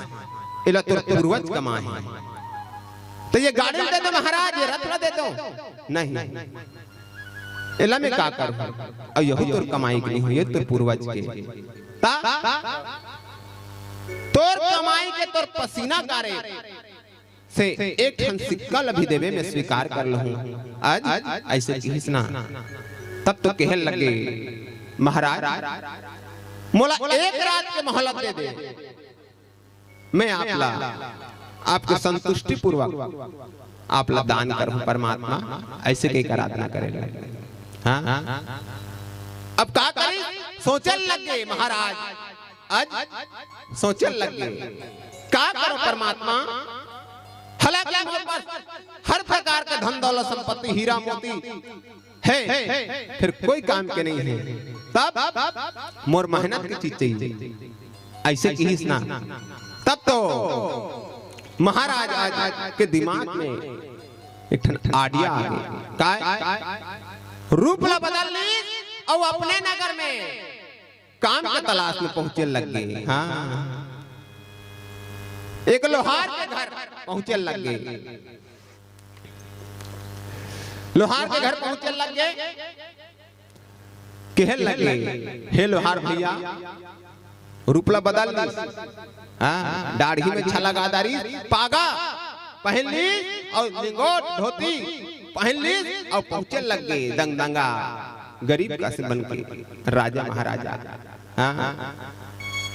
एला तोर पूर्वज कमाए हे। त ये गाड़ी ल दे दो महाराज, ये रथ ला दे दो। नहीं, एला मैं का करूं? अउ यहू तोर कमाई के नहीं हो, ये तोर पूर्वज के। त तोर कमाई के, तोर पसीना का रे से एक ठन सिक्का ल भी देबे, मैं स्वीकार कर लहूं। आज अइसे किहिस ना, तब तो कहे लगे, महाराज, मोला एक रात के मोहलत दे दे, मैं आप ला, आपके संतुष्टि पूर्वक आप ला दान करूं परमात्मा। अइसे कहिके आराधना करे लगे। हाँ, अब का करी? सोचे लगे महाराज, आज सोचे लगे, का करो परमात्मा? हालांकि मोर पास हर प्रकार के धन दौलत संपत्ति हीरा मोती है, फिर कोई काम के नहीं है। तब मोर मेहनत की चीज चाहिए, अइसे किहिस ना। तब तो महाराज आज के दिमाग में एक ठन idea आ गे। काय? रूप ला बदल ली अउ अपने नगर में काम के तलाश में पहुंचे लग गे। हाँ, एक लोहार के घर पहुंचे लग गे। लोहार के घर पहुंचे लग गे, कहे लगे, हे लोहार भइया, रूप ला बदल ली। हाँ, दाढ़ी में छला लगा डारिस, पागा पहन ली अउ लिंगोट धोती पहन ली अउ पहुंचे लग गे दंगदंगा, गरीब कस बन के राजा महाराजा। हाँ,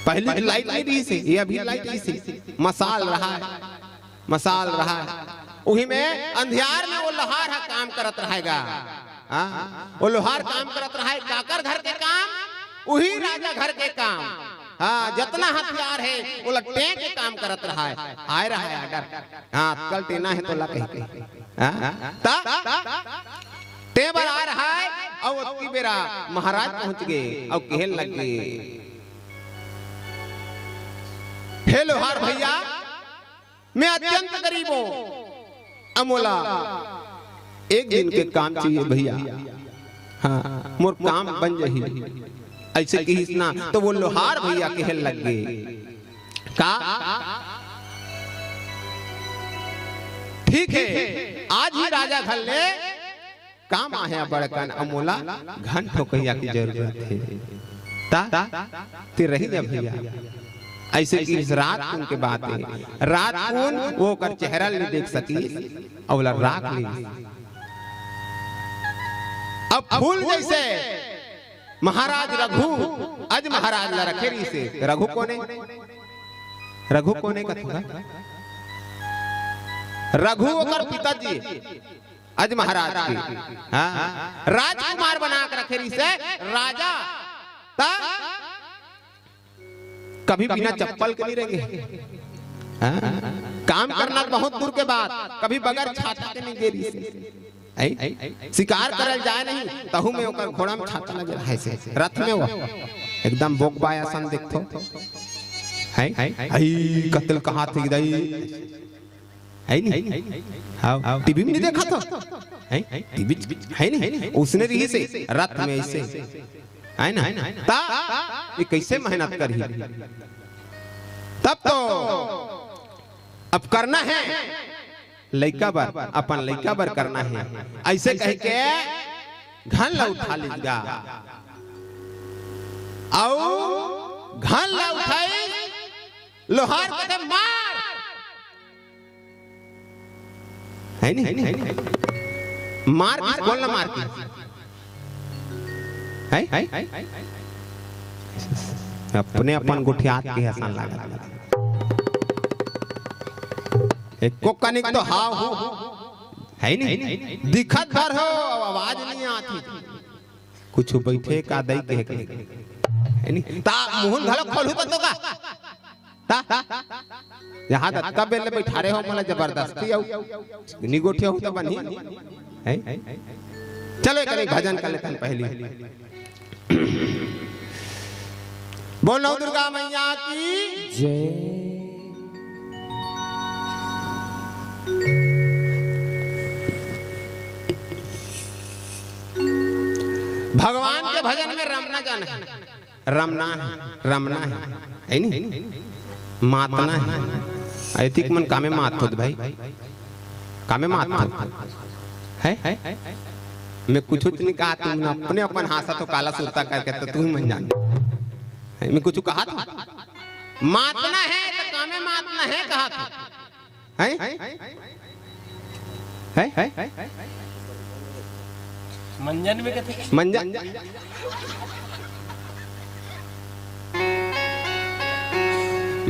पहली लाइट नहीं रहिस हे, ये अभी लाइट रहिस हे, मसाल रहा है, मसाल रहा है। उही में अंधियार में वो लोहार हा काम करत रहेगा। हाँ, वो लोहार काम करत रहा है, काकर घर के काम, उही राजा घर के काम। हाँ, जतना हथियार है, वो लट्टे के काम करत रहा है। आए रहा है order। हाँ, कल टेना है तो ला कहि के। हाँ, ता, ते बर आए रहा है, अउ ओतकी बेरा महाराज पहुंच गे, अउ कहे लग गे, हे लोहार भइया, मैं अत्यंत गरीब हूं, अमोला एक दिन के काम चाहिए भइया। हाँ, मोर काम बन जाही। अइसे किहिस ना, त वो लोहार भइया कहे लग गे, का? ठीक है, आज ही राजा घर ले काम आहे बड़कन, अमोला घन ठोकइया की जरूरत हे। ता, ते रहि जा भइया। अइसे किहिस रात कुन के बात हे। रात कुन वो ओकर चेहरा ल नइ देख सकिस, अउ ओला राख लिस। अब फूल जइसे महाराज रघु, अज महाराज ला रखे रहिस हे। रघु कोने? रघु कोने कथों? रघु ओकर पिताजी। अज महाराज के, हाँ, राजकुमार बना के रखे रहिस हे राजा। त कभी बिना चप्पल के नइ रेंगे। हाँ, काम करना त बहुत दूर के बात, कभी बगैर छाता के नइ गे रहिस हे। शिकार करल जाए नहीं, तहू में ओकर घोड़ा में छाता लगे रहिस हे, रथ में वो एकदम बोकबाय असन दिखथे। हैं? हई कतल कहात हे दई। हे नी? हाँ, टीवी में नइ देखत हो? हैं? टीवी हे नी? उसने रहिस हे रथ में अइसे, हे ना? त ये कइसे मेहनत करही? तब तो अब करना हे लइका बर, अपन लइका बर करना हे। अइसे कहिके घन ला उठा लिस गा। अउ घन ला उठाई, लोहार कथे, "मार।" है नी? मार किस, कोन ला मार किस? है? अपने अपन गोठियात के असन लागत। एको कनिक तो हाव हो, है नी? दिखत भर हो, आवाज नहीं आती। कुछ बैठे का दई के, है नी? ता मुहूं घलो खोलहू तो का? ता? यहाँ तक कब ले बैठारे हो मोला जबरदस्ती अउ नी गोठियाहू तो बनही, है? चलो एक भजन कर लेथन पहली। बोल नौ दुर्गा मैया की जय। भगवान के भजन में रमना जाना है। रमना है, रमना है, है नी? मातना है। अइतिक मन कामे मात होत भाई, कामे मात होत है। मैं कुछ नहीं कहा, तुम अपने अपन हासा तो काला सुरता करके तो तुम मन जान। मैं कुछ कहा था? मातना है तो कामे मातना है कहा था। हैं? हैं? हैं? मंजन में कथे? मंजन,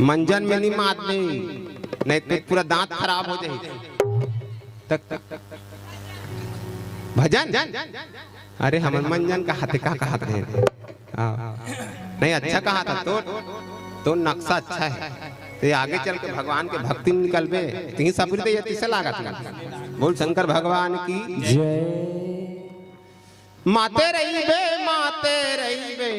मंजन में नहीं मात नहीं, नहीं तो पूरा दांत खराब हो जाए। तक, तक, तक। भजन? अरे हमन मंजन कहाथे, का कहाथे? हाँ। नहीं, अच्छा कहा था तो, तो नक्शा अच्छा है। ते आगे चल के भगवान के भक्ति में निकलबे, तिही सबरी ते ये तिसे लागत ना। बोल शंकर भगवान की जय। माते रहिबे, माते रहिबे।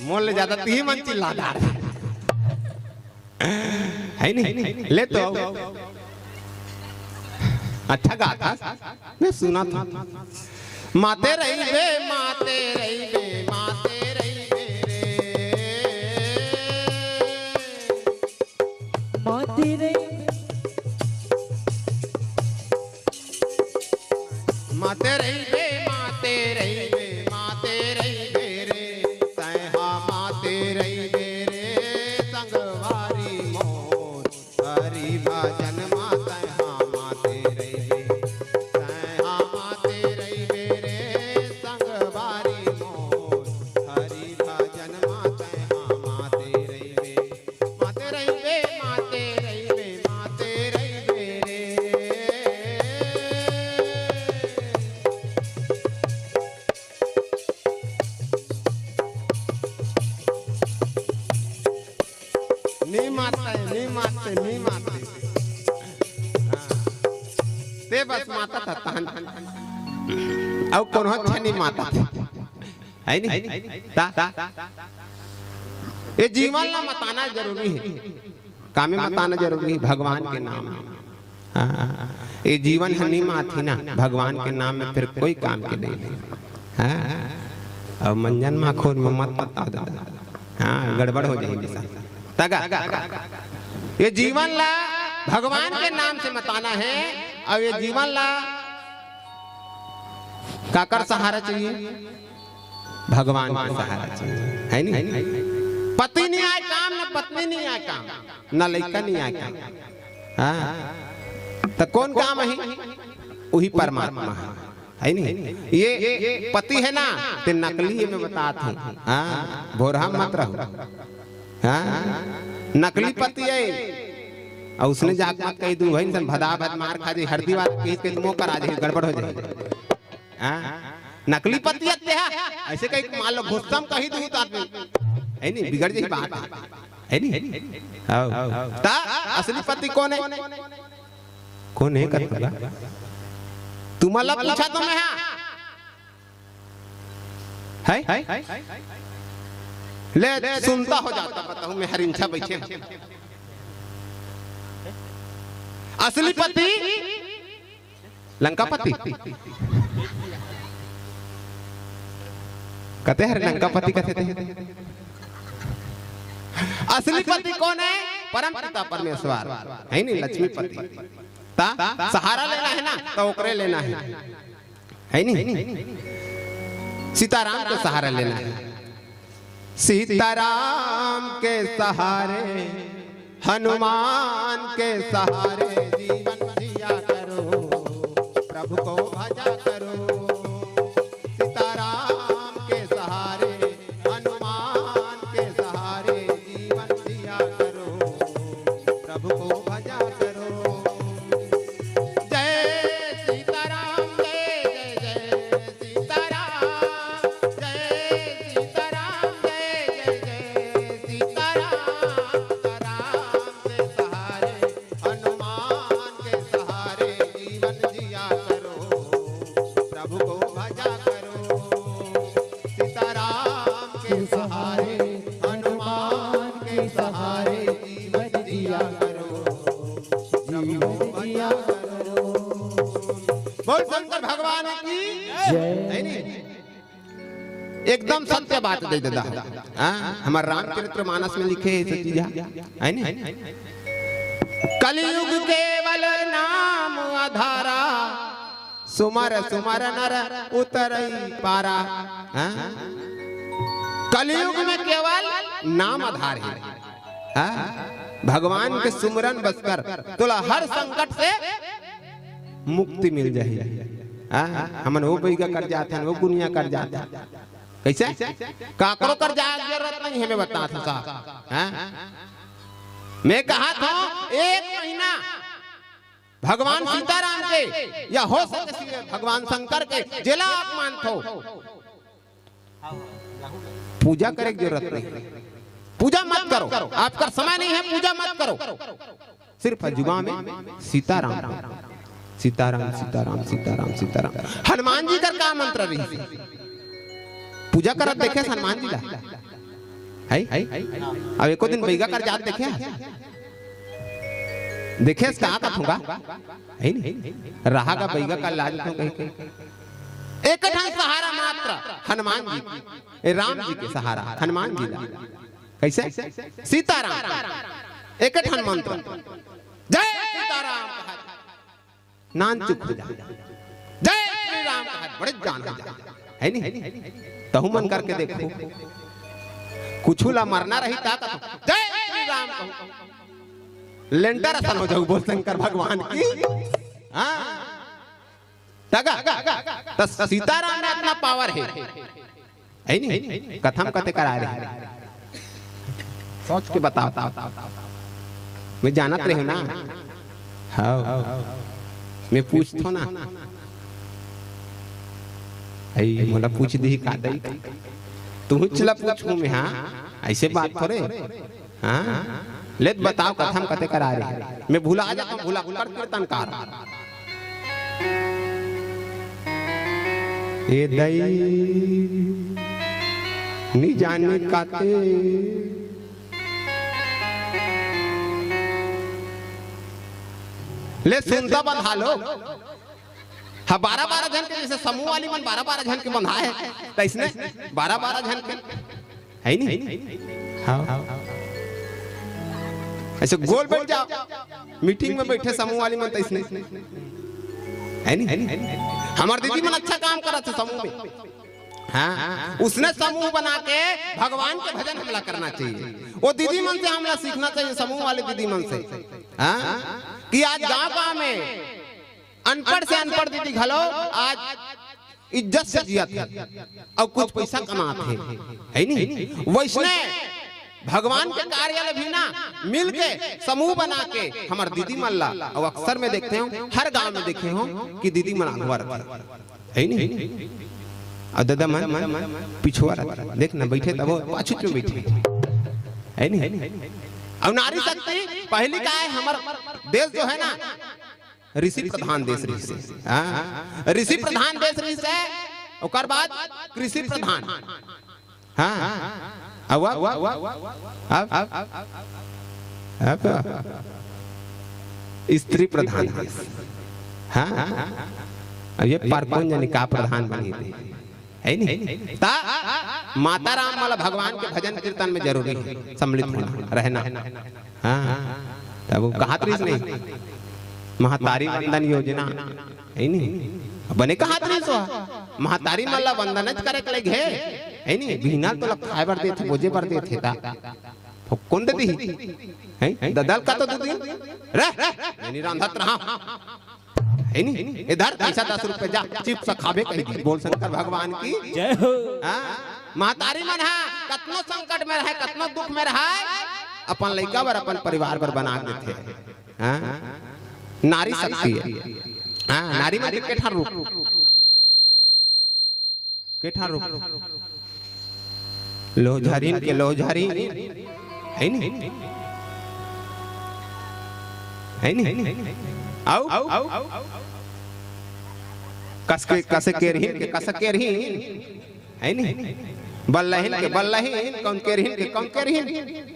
मोर ले ज्यादा तिही मन चिल्ला डार। है नहीं? ले तो। अच्छा गाथा। मैं सुना था। माते रहिबे, माते रहिबे, माते रहिबे रे। माते रहिबे। माते रहिबे, माते रहिबे, माते रहिबे रे। तैं हा माते रहिबे रे, संगवारी मोर। हरि भजन मा तैं हा माते रहिबे, तैं हा माते रहिबे रे, संगवारी मोर। हरि भजन मा तैं हा माते रहिबे, माते रहिबे, माते रहिबे, माते रहिबे रे। नी माते, नी माते, नी माते। हाँ। ते बस माता था तहन। अउ कोनो अच्छा नी माता था। है नी? ता? ये जीवन ला मताना जरूरी है। कामे मताना जरूरी है, भगवान के नाम। हाँ, ये जीवन ह नी मात ही ना, भगवान के नाम में फिर कोई काम के नहीं है। हाँ, अब मंजन माखोर में मत बताओ दादा। हाँ, गड़बड़ हो जाएगी सब। तगा, ये जीवन ला भगवान के नाम से मताना है, और ये जीवन ला काकर सहारा चाहिए? भगवान के सहारा चाहिए, है नी? पति नहीं आए काम, न पत्नी नहीं आए काम, न लइका नहीं आए काम। हाँ, तो कौन काम है? वही परमात्मा है, है नी? ये पति है ना, ते नकली है, मैं बतात हूँ। हाँ, भोरहा मत रहो। हाँ, नकली पति है। और उसने जाके मत कही दू भाई, इंसान भदा भद मार खा जाए, हरदी बात कही, कही तो मोह करा जाए, गड़बड़ हो जाए। हाँ? नकली पति अत्ते हा, ऐसे कहीं मान लो गुस्सा में कही दूँ तो आदमी, है नी, बिगड़ जाही बात, है नी? आओ। ता असली पति कौन है? कौन है कथोला? तुम्हारा पूछा तो मैं हाँ। है? ले सुनता हो जाता, बताऊँ मैं हरिंछा बैठे हूँ। असली पति लंकापति। कथे हरे लंकापति कथे ते। असली पति कौन है? परम पिता परमेश्वर, है नी, लक्ष्मीपति। ता सहारा लेना है ना, तो ओकरे लेना है, है नी? सीताराम के सहारा लेना है। सीताराम के सहारे, हनुमान के सहारे जीवन जिया करो, प्रभु को भजा करो। सीताराम के सहारे, हनुमान के सहारे जीवन जिया करो, प्रभु को भजा करो। जय सीताराम, जय जय जय सीताराम, जय सीताराम, जय जय जय सीताराम। सीताराम के सहारे, हनुमान के सहारे जीवन जिया करो, प्रभु को भजा करो। सीताराम के सहारे, हनुमान के सहारे जीवन जिया करो, जीवन जिया करो। बोल शंकर भगवान की जय। है नी? एकदम सत्य बात दे दादा। हाँ, हमर रामचरित्र मानस में लिखे हे, सच्ची जा, है नी? कलयुग केवल नाम आधारा, सुमर सुमर नर उतरई पारा। हाँ? कलयुग में केवल नाम आधार हे। हाँ? भगवान के सुमरन बस कर, तोला हर संकट से मुक्ति मिल जाही। हाँ? हमन वो बइगा कर जाथन, वो गुनिया कर जाथन। कइसे? काकरो कर जाए के जरूरत नहीं हे, मैं बताथंव साहब। हाँ? मैं कहत हंव, एक महीना भगवान सीताराम के, या हो सके भगवान शंकर के, जेला आप मानथो, पूजा करे के जरूरत नहीं। पूजा मत करो, आपकर समय नहीं है, पूजा मत करो। सिर्फ जुबान में सीताराम, सीताराम, सीताराम, सीताराम, सीताराम। हनुमान जी कर का मंत्र रहिस? पूजा करत देखे हनुमान जी ला? है? अब एको दिन बइगा कर जात देखे? देखे का कथों गा? है नी? रहा गा बइगा कर लाज तो कहीं कहीं। एक ठन सहारा मात्र हनुमान जी, ए राम जी के सहारा हनुमान जी ला। कइसे? सीताराम। एक ठन मंत्र, जय सीताराम कहा, नान चुप हो जा। जय श्री राम कहा, बड़े जान हो जा। है नी? तहु मन करके देखो, कुछु ला मरना रही ता कथों, जय श्री राम कहू, लेंटर असन हो जाहू। बोल शंकर भगवान की। हाँ। तगा, त सीताराम में अतना पावर हे, है नी? कथा म कते कराय रहे, सोच के बताओ। मैं जानत रहेंव ना। हाँ, मैं पूछथंव ना। अई मोला पूछ दिही का दई? तुहूँच ला पूछहूँ मैं, हाँ? अइसे बात थोरे। हाँ? ले त बताओ, कथा म कते कराय रहे? मैं भुला जाथंव, भुला कर कीर्तन कर। ए दई, नी जाने काते। ले सुनता बंधा लो। हाँ, बारह बारह झन के, जइसे समूह वाली मन बारह बारह झन के बंधाय हे, त अइसने बारह बारह झन के, है नी? हाँ। अइसे गोल बइठ जाव, मीटिंग में बइठे समूह वाली मन, त अइसने, है नी? हमर दीदी मन अच्छा काम करत हे समूह में। हाँ, उसने समूह बना के भगवान के भजन हमला करना चाहिए। वो दीदी मन से हमला सीखना चाहिए, समूह वाले दीदी मन से। हाँ, कि आज गांव गांव में अनपढ़ से अनपढ़ दीदी घलो आज इज्जत से जियत हे अउ कुछ पइसा कमात हे, है नी? वइसने भगवान के कार्य ल भी ना मिल के, समूह बना के हमर दीदी मन ला, अउ अक्सर मैं देखथंव, हर गांव में देखे हंव कि दीदी मन आघू रथे, है नी? अउ ददा मन पिछुआ रथे। देख ना, बइठे तभो पाछू में बइठे, है नी? अउ नारी शक्ति पहिली का हे, हमर देश जो हे ना, ऋषि प्रधान देश रहिस हे। हाँ, ऋषि प्रधान देश रहिस हे, ओकर बाद कृषि प्रधान। हाँ, अब, अब, अब, अब स्त्री प्रधान देश। हाँ, अब ये पर कोन जनी का प्रधान बनी थे, है नी? ता माता राम वाला भगवान के भजन कीर्तन में जरूरी हे, सम्मिलित होना, रहना। हाँ, तब वो कहत रहिस नहीं, महतारी वंदन योजना, हे नहीं? बने कहत रहिस वो, महतारी मन ला वंदनच करे के लगे हे, हे नहीं? बिहना तोला खाए बर देथे, बोजे बर देथे ता, फुक्कुन दे दिही, हे? ददल का तो दू दिन, रह, रह, नहीं रांधत रहा। हे नी? इधर पैसा दस रुपये जा, चिप्स खाबे कही दी। बोल शंकर भगवान की। जय हो। हाँ, महतारी मन हा कतनो संकट में रहे, कतनो दुख में रहे, अपन लइका बर, अपन परिवार बर बना देथे। हाँ, नारी शक्ति हे। हाँ, नारी मन के ठन रूप। के ठन रूप? लोहझरिन के लोहझरिन, हे नी? हे नी? अउ कस के, कस के रहिन के कस के रहिन, हे नी? बल्लहिन के बल्लहिन, कौन के रहिन के कौन के रहिन,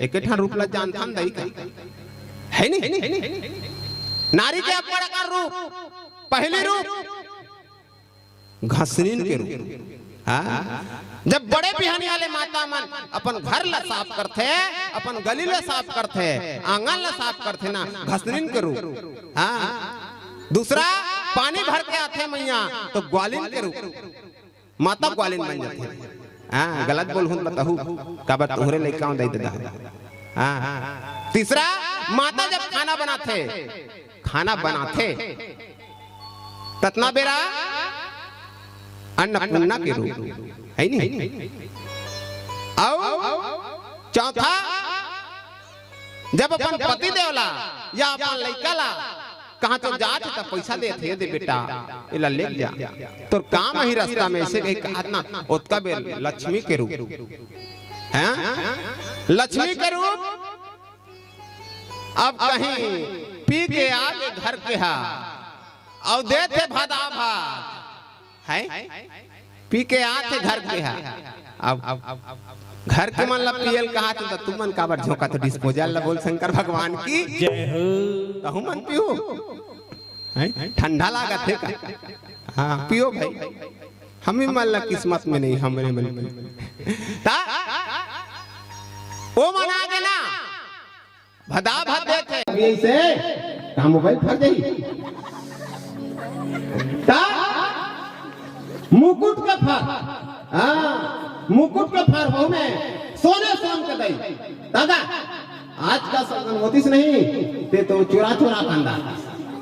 एक ठन रूप ला जानथन दई का, हे नी? नारी के अब्बड़ अकन रूप, पहली रूप, घसनीन के रूप। हाँ? जब बड़े बिहनिया ले माता मन अपन घर ला साफ करथे, अपन गली ला साफ करथे, आंगन ला साफ करथे ना, घसनीन के रूप। हाँ? दूसरा, पानी भर के आथे मैया, तो ग्वालिन के रूप, माता ग्वालिन बन जाथे। हाँ, गलत बोलहूँ त बताहू, काबर तोहरे लइका हूँ दई ददा। हाँ, तीसरा, माता जब खाना बनाथे, खाना बनाथे, ततना बेरा अन्नपूर्णा के रूप, हे नी? अउ चौथा, जब अपन पति देव ला या अपन लइका ला कहाँ तो जात हे त पैसा देथे, "दे बेटा, एला ले जा, तोर काम ही रास्ता में," अइसे कही कहत ना, ओतका बेर लक्ष्मी के रूप। हैं? लक्ष्मी के रूप। अब कहीं पी के आगे घर के हा, अउ देथे भदा भात, हैं? पी के आथे घर के हा। अब घर के मन ला पियल कहा त तुमन काबर झोंकत हो डिस्पोजल ला? बोल शंकर भगवान की। जय हो। तहू मन पियो। हैं? ठंडा लागत हे का? हाँ, पियो भाई। हमी मन ला किस्मत में नहीं, हमरे मन में। ता ओ मन आगे ना, भदा भद देथे। अभी ऐसे का मोबाइल फट जाही। ता मुकुट के फर, हाँ, मुकुट के फर हो में सोने सोन के दई। दादा, आज का सगन होतिस नहीं, ते तो चोरा चोरा कांदा।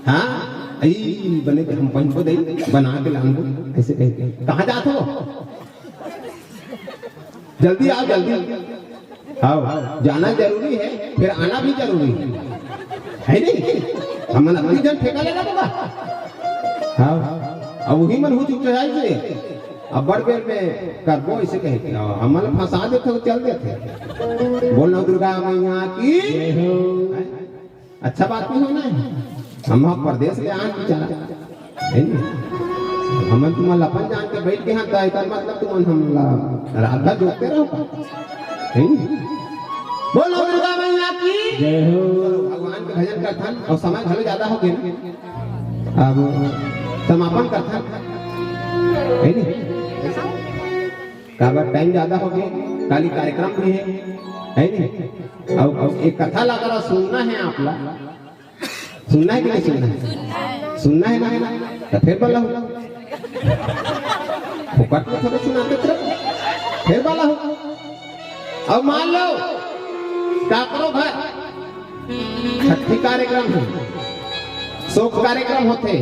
हाँ, ई बने के हम पहिनबो दई, बना के लानबो, अइसे कहिके। कहाँ जात हो? जल्दी आओ, जल्दी। हाँ, जाना जरूरी हे, फिर आना भी जरूरी हे, हे नहीं? हमन अपनी जन ठेका लेना बाबा। हाँ, अब वही मन हो चुका हे से, अब बड़ बेर में करबो अइसे कहिके, हाँ, हमन फंसा देथे तो चल देथे। बोल ना दुर्गा मैया की। जय हो। अच्छा बात नहीं होना हे। हम परदेस ले आन बेचारा, हे नी? हमन तुमन ला अपन जान के बइठ गे हन, त एकर मतलब तुमन हमन ला रात भर जोतते रहो का? हे नी? बोलो दुर्गा मैया की। जय हो। भगवान के भजन करथन अउ समय घलो ज्यादा हो गे ना, अब समापन करथन, हे नी? काबर टाइम ज्यादा हो गे, काली कार्यक्रम भी हे, हे नी? अउ, अउ एक कथा ला अगर सुनना हे आप ला, सुनना हे कि नहीं सुनना हे? सुनना हे ना? त फेर बलाहू। फोकट में थोड़े सुनाते थे। फेर बलाहू। अउ मान लो, काकरो घर छट्ठी कार्यक्रम हे, सोक कार्यक्रम होथे,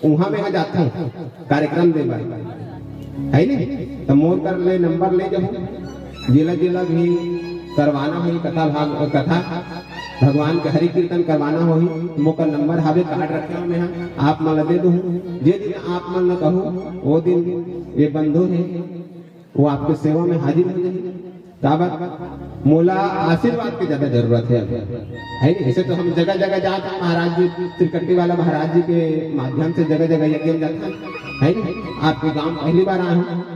उहाँ में जाथंव कार्यक्रम दे बर, हे नी? त मोर कर ले नंबर ले जाहू, जेला जेला भी करवाना होही कथा भाग, कथा भगवान के हरि कीर्तन करवाना होही, मोकर नंबर हावे, कार्ड रखे हंव मैं, आप मन ला दे दूहूँ। जे दिन आप मन ला कहूँ, वो दिन ये बंधु हे, वो आपके सेवा में हाजिर हो जाही। काबर? मोला आशीर्वाद के ज्यादा जरूरत हे अभी, हे नी? ऐसे तो हम जगह जगह जात हन, महाराज जी, त्रिकट्टी वाला महाराज जी के माध्यम से जगह जगह यज्ञ में जात हन, हे नी? आपके गांव पहली बार आए हंव,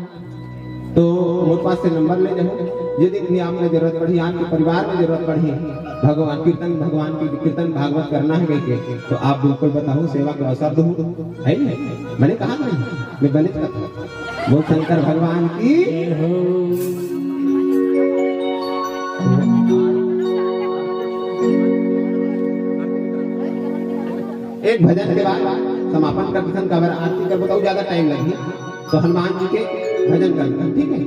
तो मोर पास से नंबर ले जाहू। यदि भी आपके जरूरत पड़ही, आपके परिवार में जरूरत पड़ही, भगवान कीर्तन, भगवान की कीर्तन भागवत करना हे कहिके, तो आप बिल्कुल बताहू, सेवा के अवसर दूहू, हे नी? बने कहा नहीं, मैं बने करता हूँ। बोल शंकर भगवान की। जय हो। एक भजन के बाद समापन कर देथन, काबर आरती करबो त अउ ज्यादा टाइम लगही, तो हनुमान जी के भजन कर देथन, ठीक है?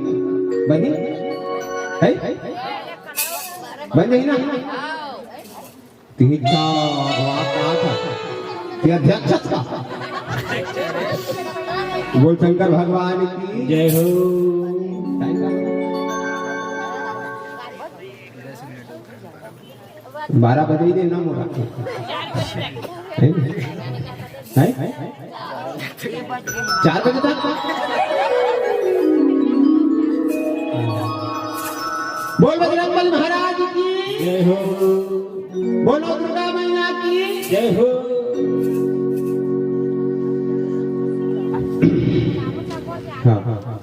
बनी? है? बन जाही ना? तिही का बात, का था? ते अध्यक्ष का? बोल शंकर भगवान की। जय हो। बारह बजे ही देना मोला। हैं? चार बजे तक। बोल बजरंग बली महाराज की। जय हो। बोलो दुर्गा मैया की। जय हो। हाँ, हाँ, हाँ।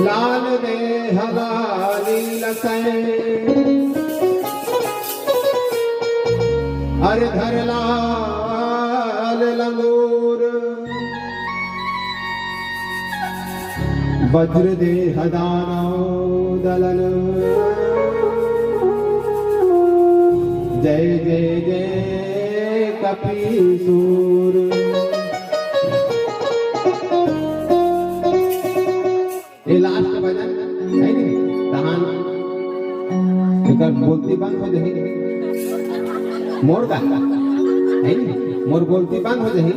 लाल देह लाली लसै, अरे धर लाल लंगूर। वज्र देह दानव दलन, जय जय जय कपीसूर। ये लास्ट भजन है नहीं, तहान एकर बोलती बंद हो जाही, मोर का है नहीं, मोर बोलती बंद हो जाही,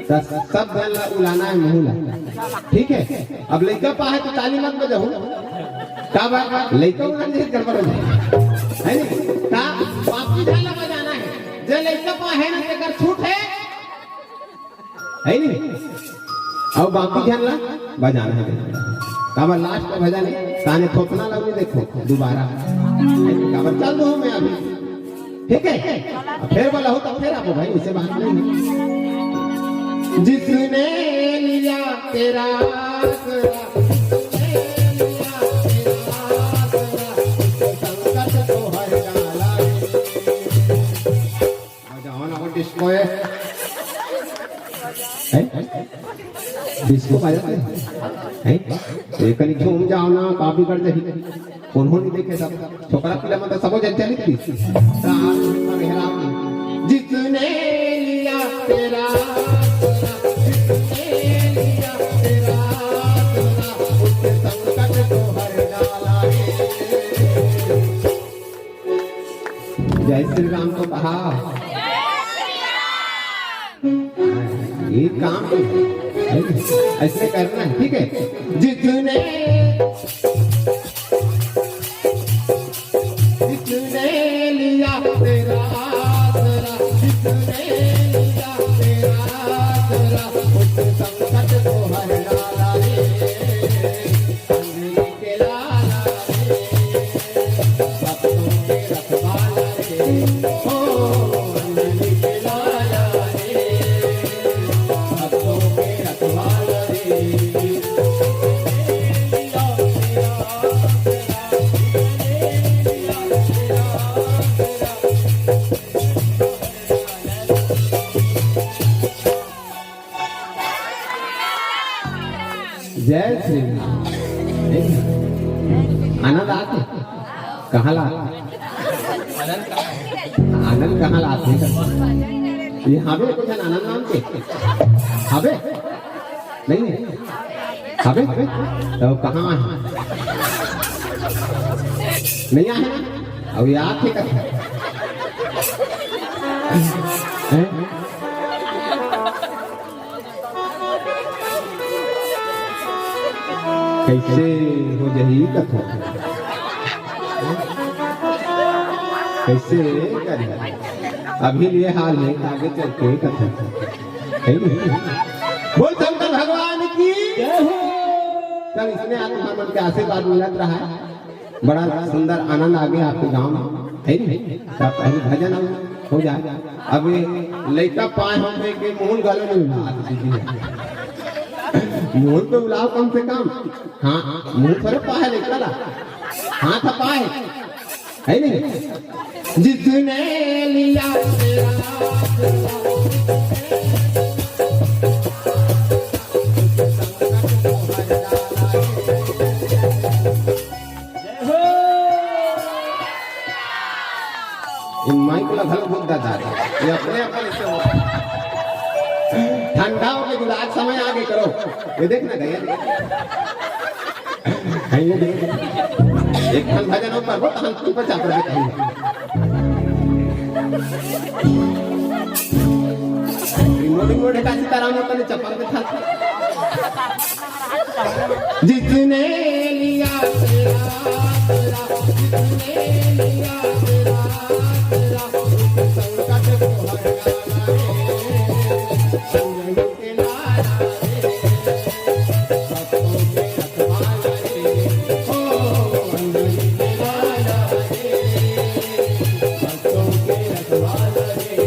त सब झन ला उलाना है मुहूं ला, ठीक है? अब लइका पा है तो ताली मत बजाहू, का बात, लइका उलन जाही, गड़बड़ हो जाही, है नहीं? का बाकी झन ला बजाना है, जे लइका पा है ना, तेकर छूट है। है नहीं? अउ बाकी झन ला बजाना है। काबर लास्ट में भजन है, ताने थोपना ला नहीं देखो दोबारा। है नहीं? काबर चल दो मैं अभी। ठीक है? अब फिर बोला हो तो फिर आपको भाई, उसे बात नहीं है। जिसने लिया तेरा आसरा, जिसने लिया तेरा आसरा, उसके संकट को हर डाला है। बजाओ ना वो डिस्को है। हैं? डिस्को बजाते हैं? हैं? ये कहीं घूम जाओ ना, कॉपी कर दे। कौन हो नहीं देखे सब। छोकरा पीला मतलब सबो जन चली थी। जितने लिया तेरा, जितने लिया तेरा, उसके संकट को हर डाला है। जय श्री राम तो कहा। ये काम तो है। ऐसे करना है, ठीक है? जितने, जितने लिया तेरा आसरा, जितने लिया तेरा आसरा, उस संकट को हर डाला रे। जय श्री राम। आनंद आथे? कहाँ ला आथे? आनंद कहाँ ला आथे? ये हवे कुछ आनंद नाम के? हवे? नहीं है? हवे? तो कहाँ है? नहीं आए ना? अब ये आथे कहाँ? हैं? कैसे हो जही कथा? कैसे करे? अभी ये हाल है, आगे चल के कथा है नहीं? बोल शंकर भगवान की जय हो। चल, इसने आज तुमन के आशीर्वाद मिलत रहा है, बड़ा सुंदर आनंद आगे आपके गांव में, है नहीं? तो आप पहले भजन अउ हो जाए। अब ये लइका पाए हम के मुंह घलो नहीं उला दीदी। मुंह तो उलाओ कम से कम। हाँ, मुंह थोड़े पाए लइका ला। हाथ पाए। है नहीं? जिसने लिया तेरा ये माइक ला घलो बोल दादा, ये अपने अपन ऐसे हो। ठंडा हो के गुलाब समय आगे करो। ये देख ना गया। है ये देख। एक ठन भजन ऊपर हो, तहन तू बचा कर कहीं। रिमोट, रिमोट का सीताराम होता नहीं, चप्पल के था। जिसने लिया तेरा, तेरा, जिसने लिया तेरा, तेरा, संकट को हर जाना रे, संजनी के लाला रे, भक्तों के रखवाला रे, ओ अंजनी के लाला रे, भक्तों के रखवाला रे।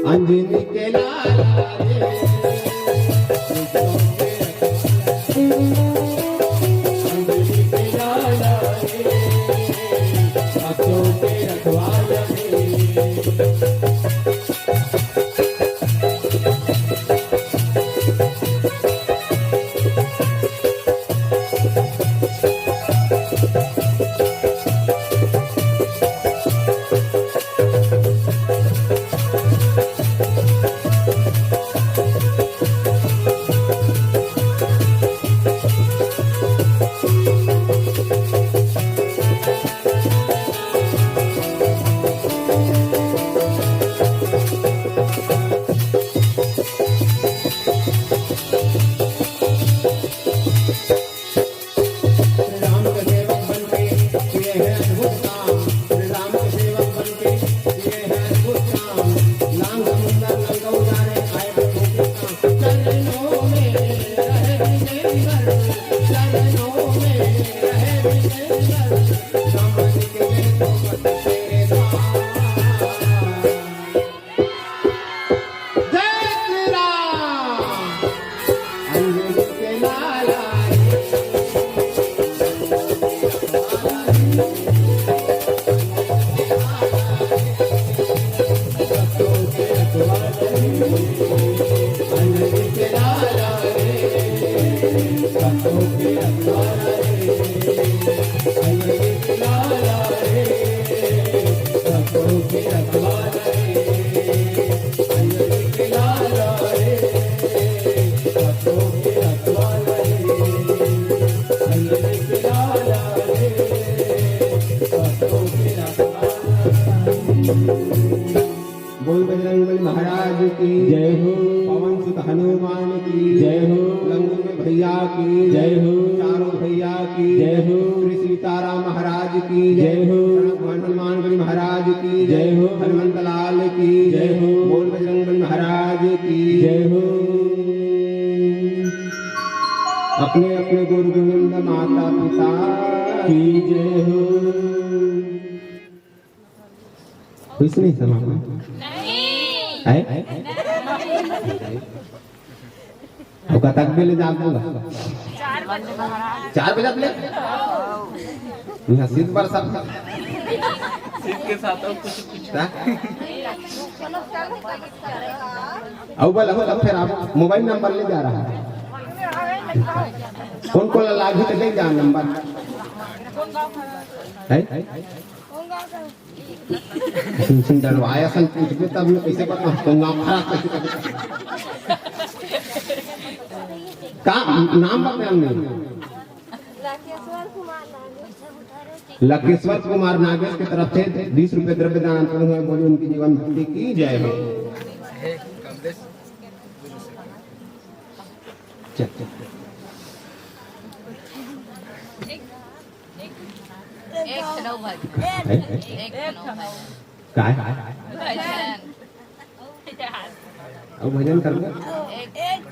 अंजनी के लाला रे, अंजनी के लाला रे, भक्तों के रखवाला रे। राम के सेवक बन के किए हैं अद्भुत काम, राम के सेवक बन के किए हैं अद्भुत काम। लांग समुंदर लंका उजारे आए प्रभु के काम। चरणों में रहे विजेंद्र, चरणों में रहे विजेंद्र, समझ के तो मत तेरे द्वार। जय श्री राम। अंजनी के लाला रे, अंजनी के लाला रे, अंजनी के लाला रे, बोल बजरंग बली महाराज की जय हो। पवन सुत हनुमान की जय हो। लंगूर में भैया की जय हो। चारों भैया की जय हो। श्री सीताराम महाराज की जय हो। हनुमान गढ़ी महाराज की जय हो। हनुमंत लाल की जय हो। बोल बजरंग बली महाराज की जय हो। अपने अपने गुरु गोविंद माता पिता की जय हो। कुछ नहीं समझ में? है? अब कतक बेले जाग दूंगा। चार बजे ले। यहाँ सीध बरसा। इसके साथ और कुछ कुछ। हाँ? अउ बोला हो, तब फिर आप मोबाइल नंबर ले जा रहा है। कौन कौन लागही तो दे जा नंबर। है? सुन, सुन, डरवाया सन पूछबे तब मैं कैसे बता, तो नाम खराब कैसे कर। का नाम बता नहीं। लकेश्वर कुमार नागेश। लकेश्वर कुमार नागेश के तरफ से बीस रुपए द्रव्य दान अंतरण हुए। बोलिए, उनकी जीवन भक्ति की जय हो। चल, चल। एक ठो भाई। है? एक ठो भाई। काय? भजन। अब भजन करबो। एक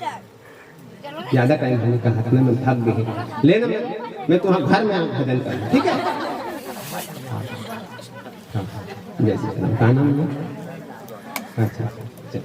ज्यादा टाइम होने का हाथ में, मैं थक गई। लेना मैं, मैं तुम्हारे घर में आके भजन कर, ठीक है? हाँ, जय श्री राम। का नाम है? अच्छा, चल।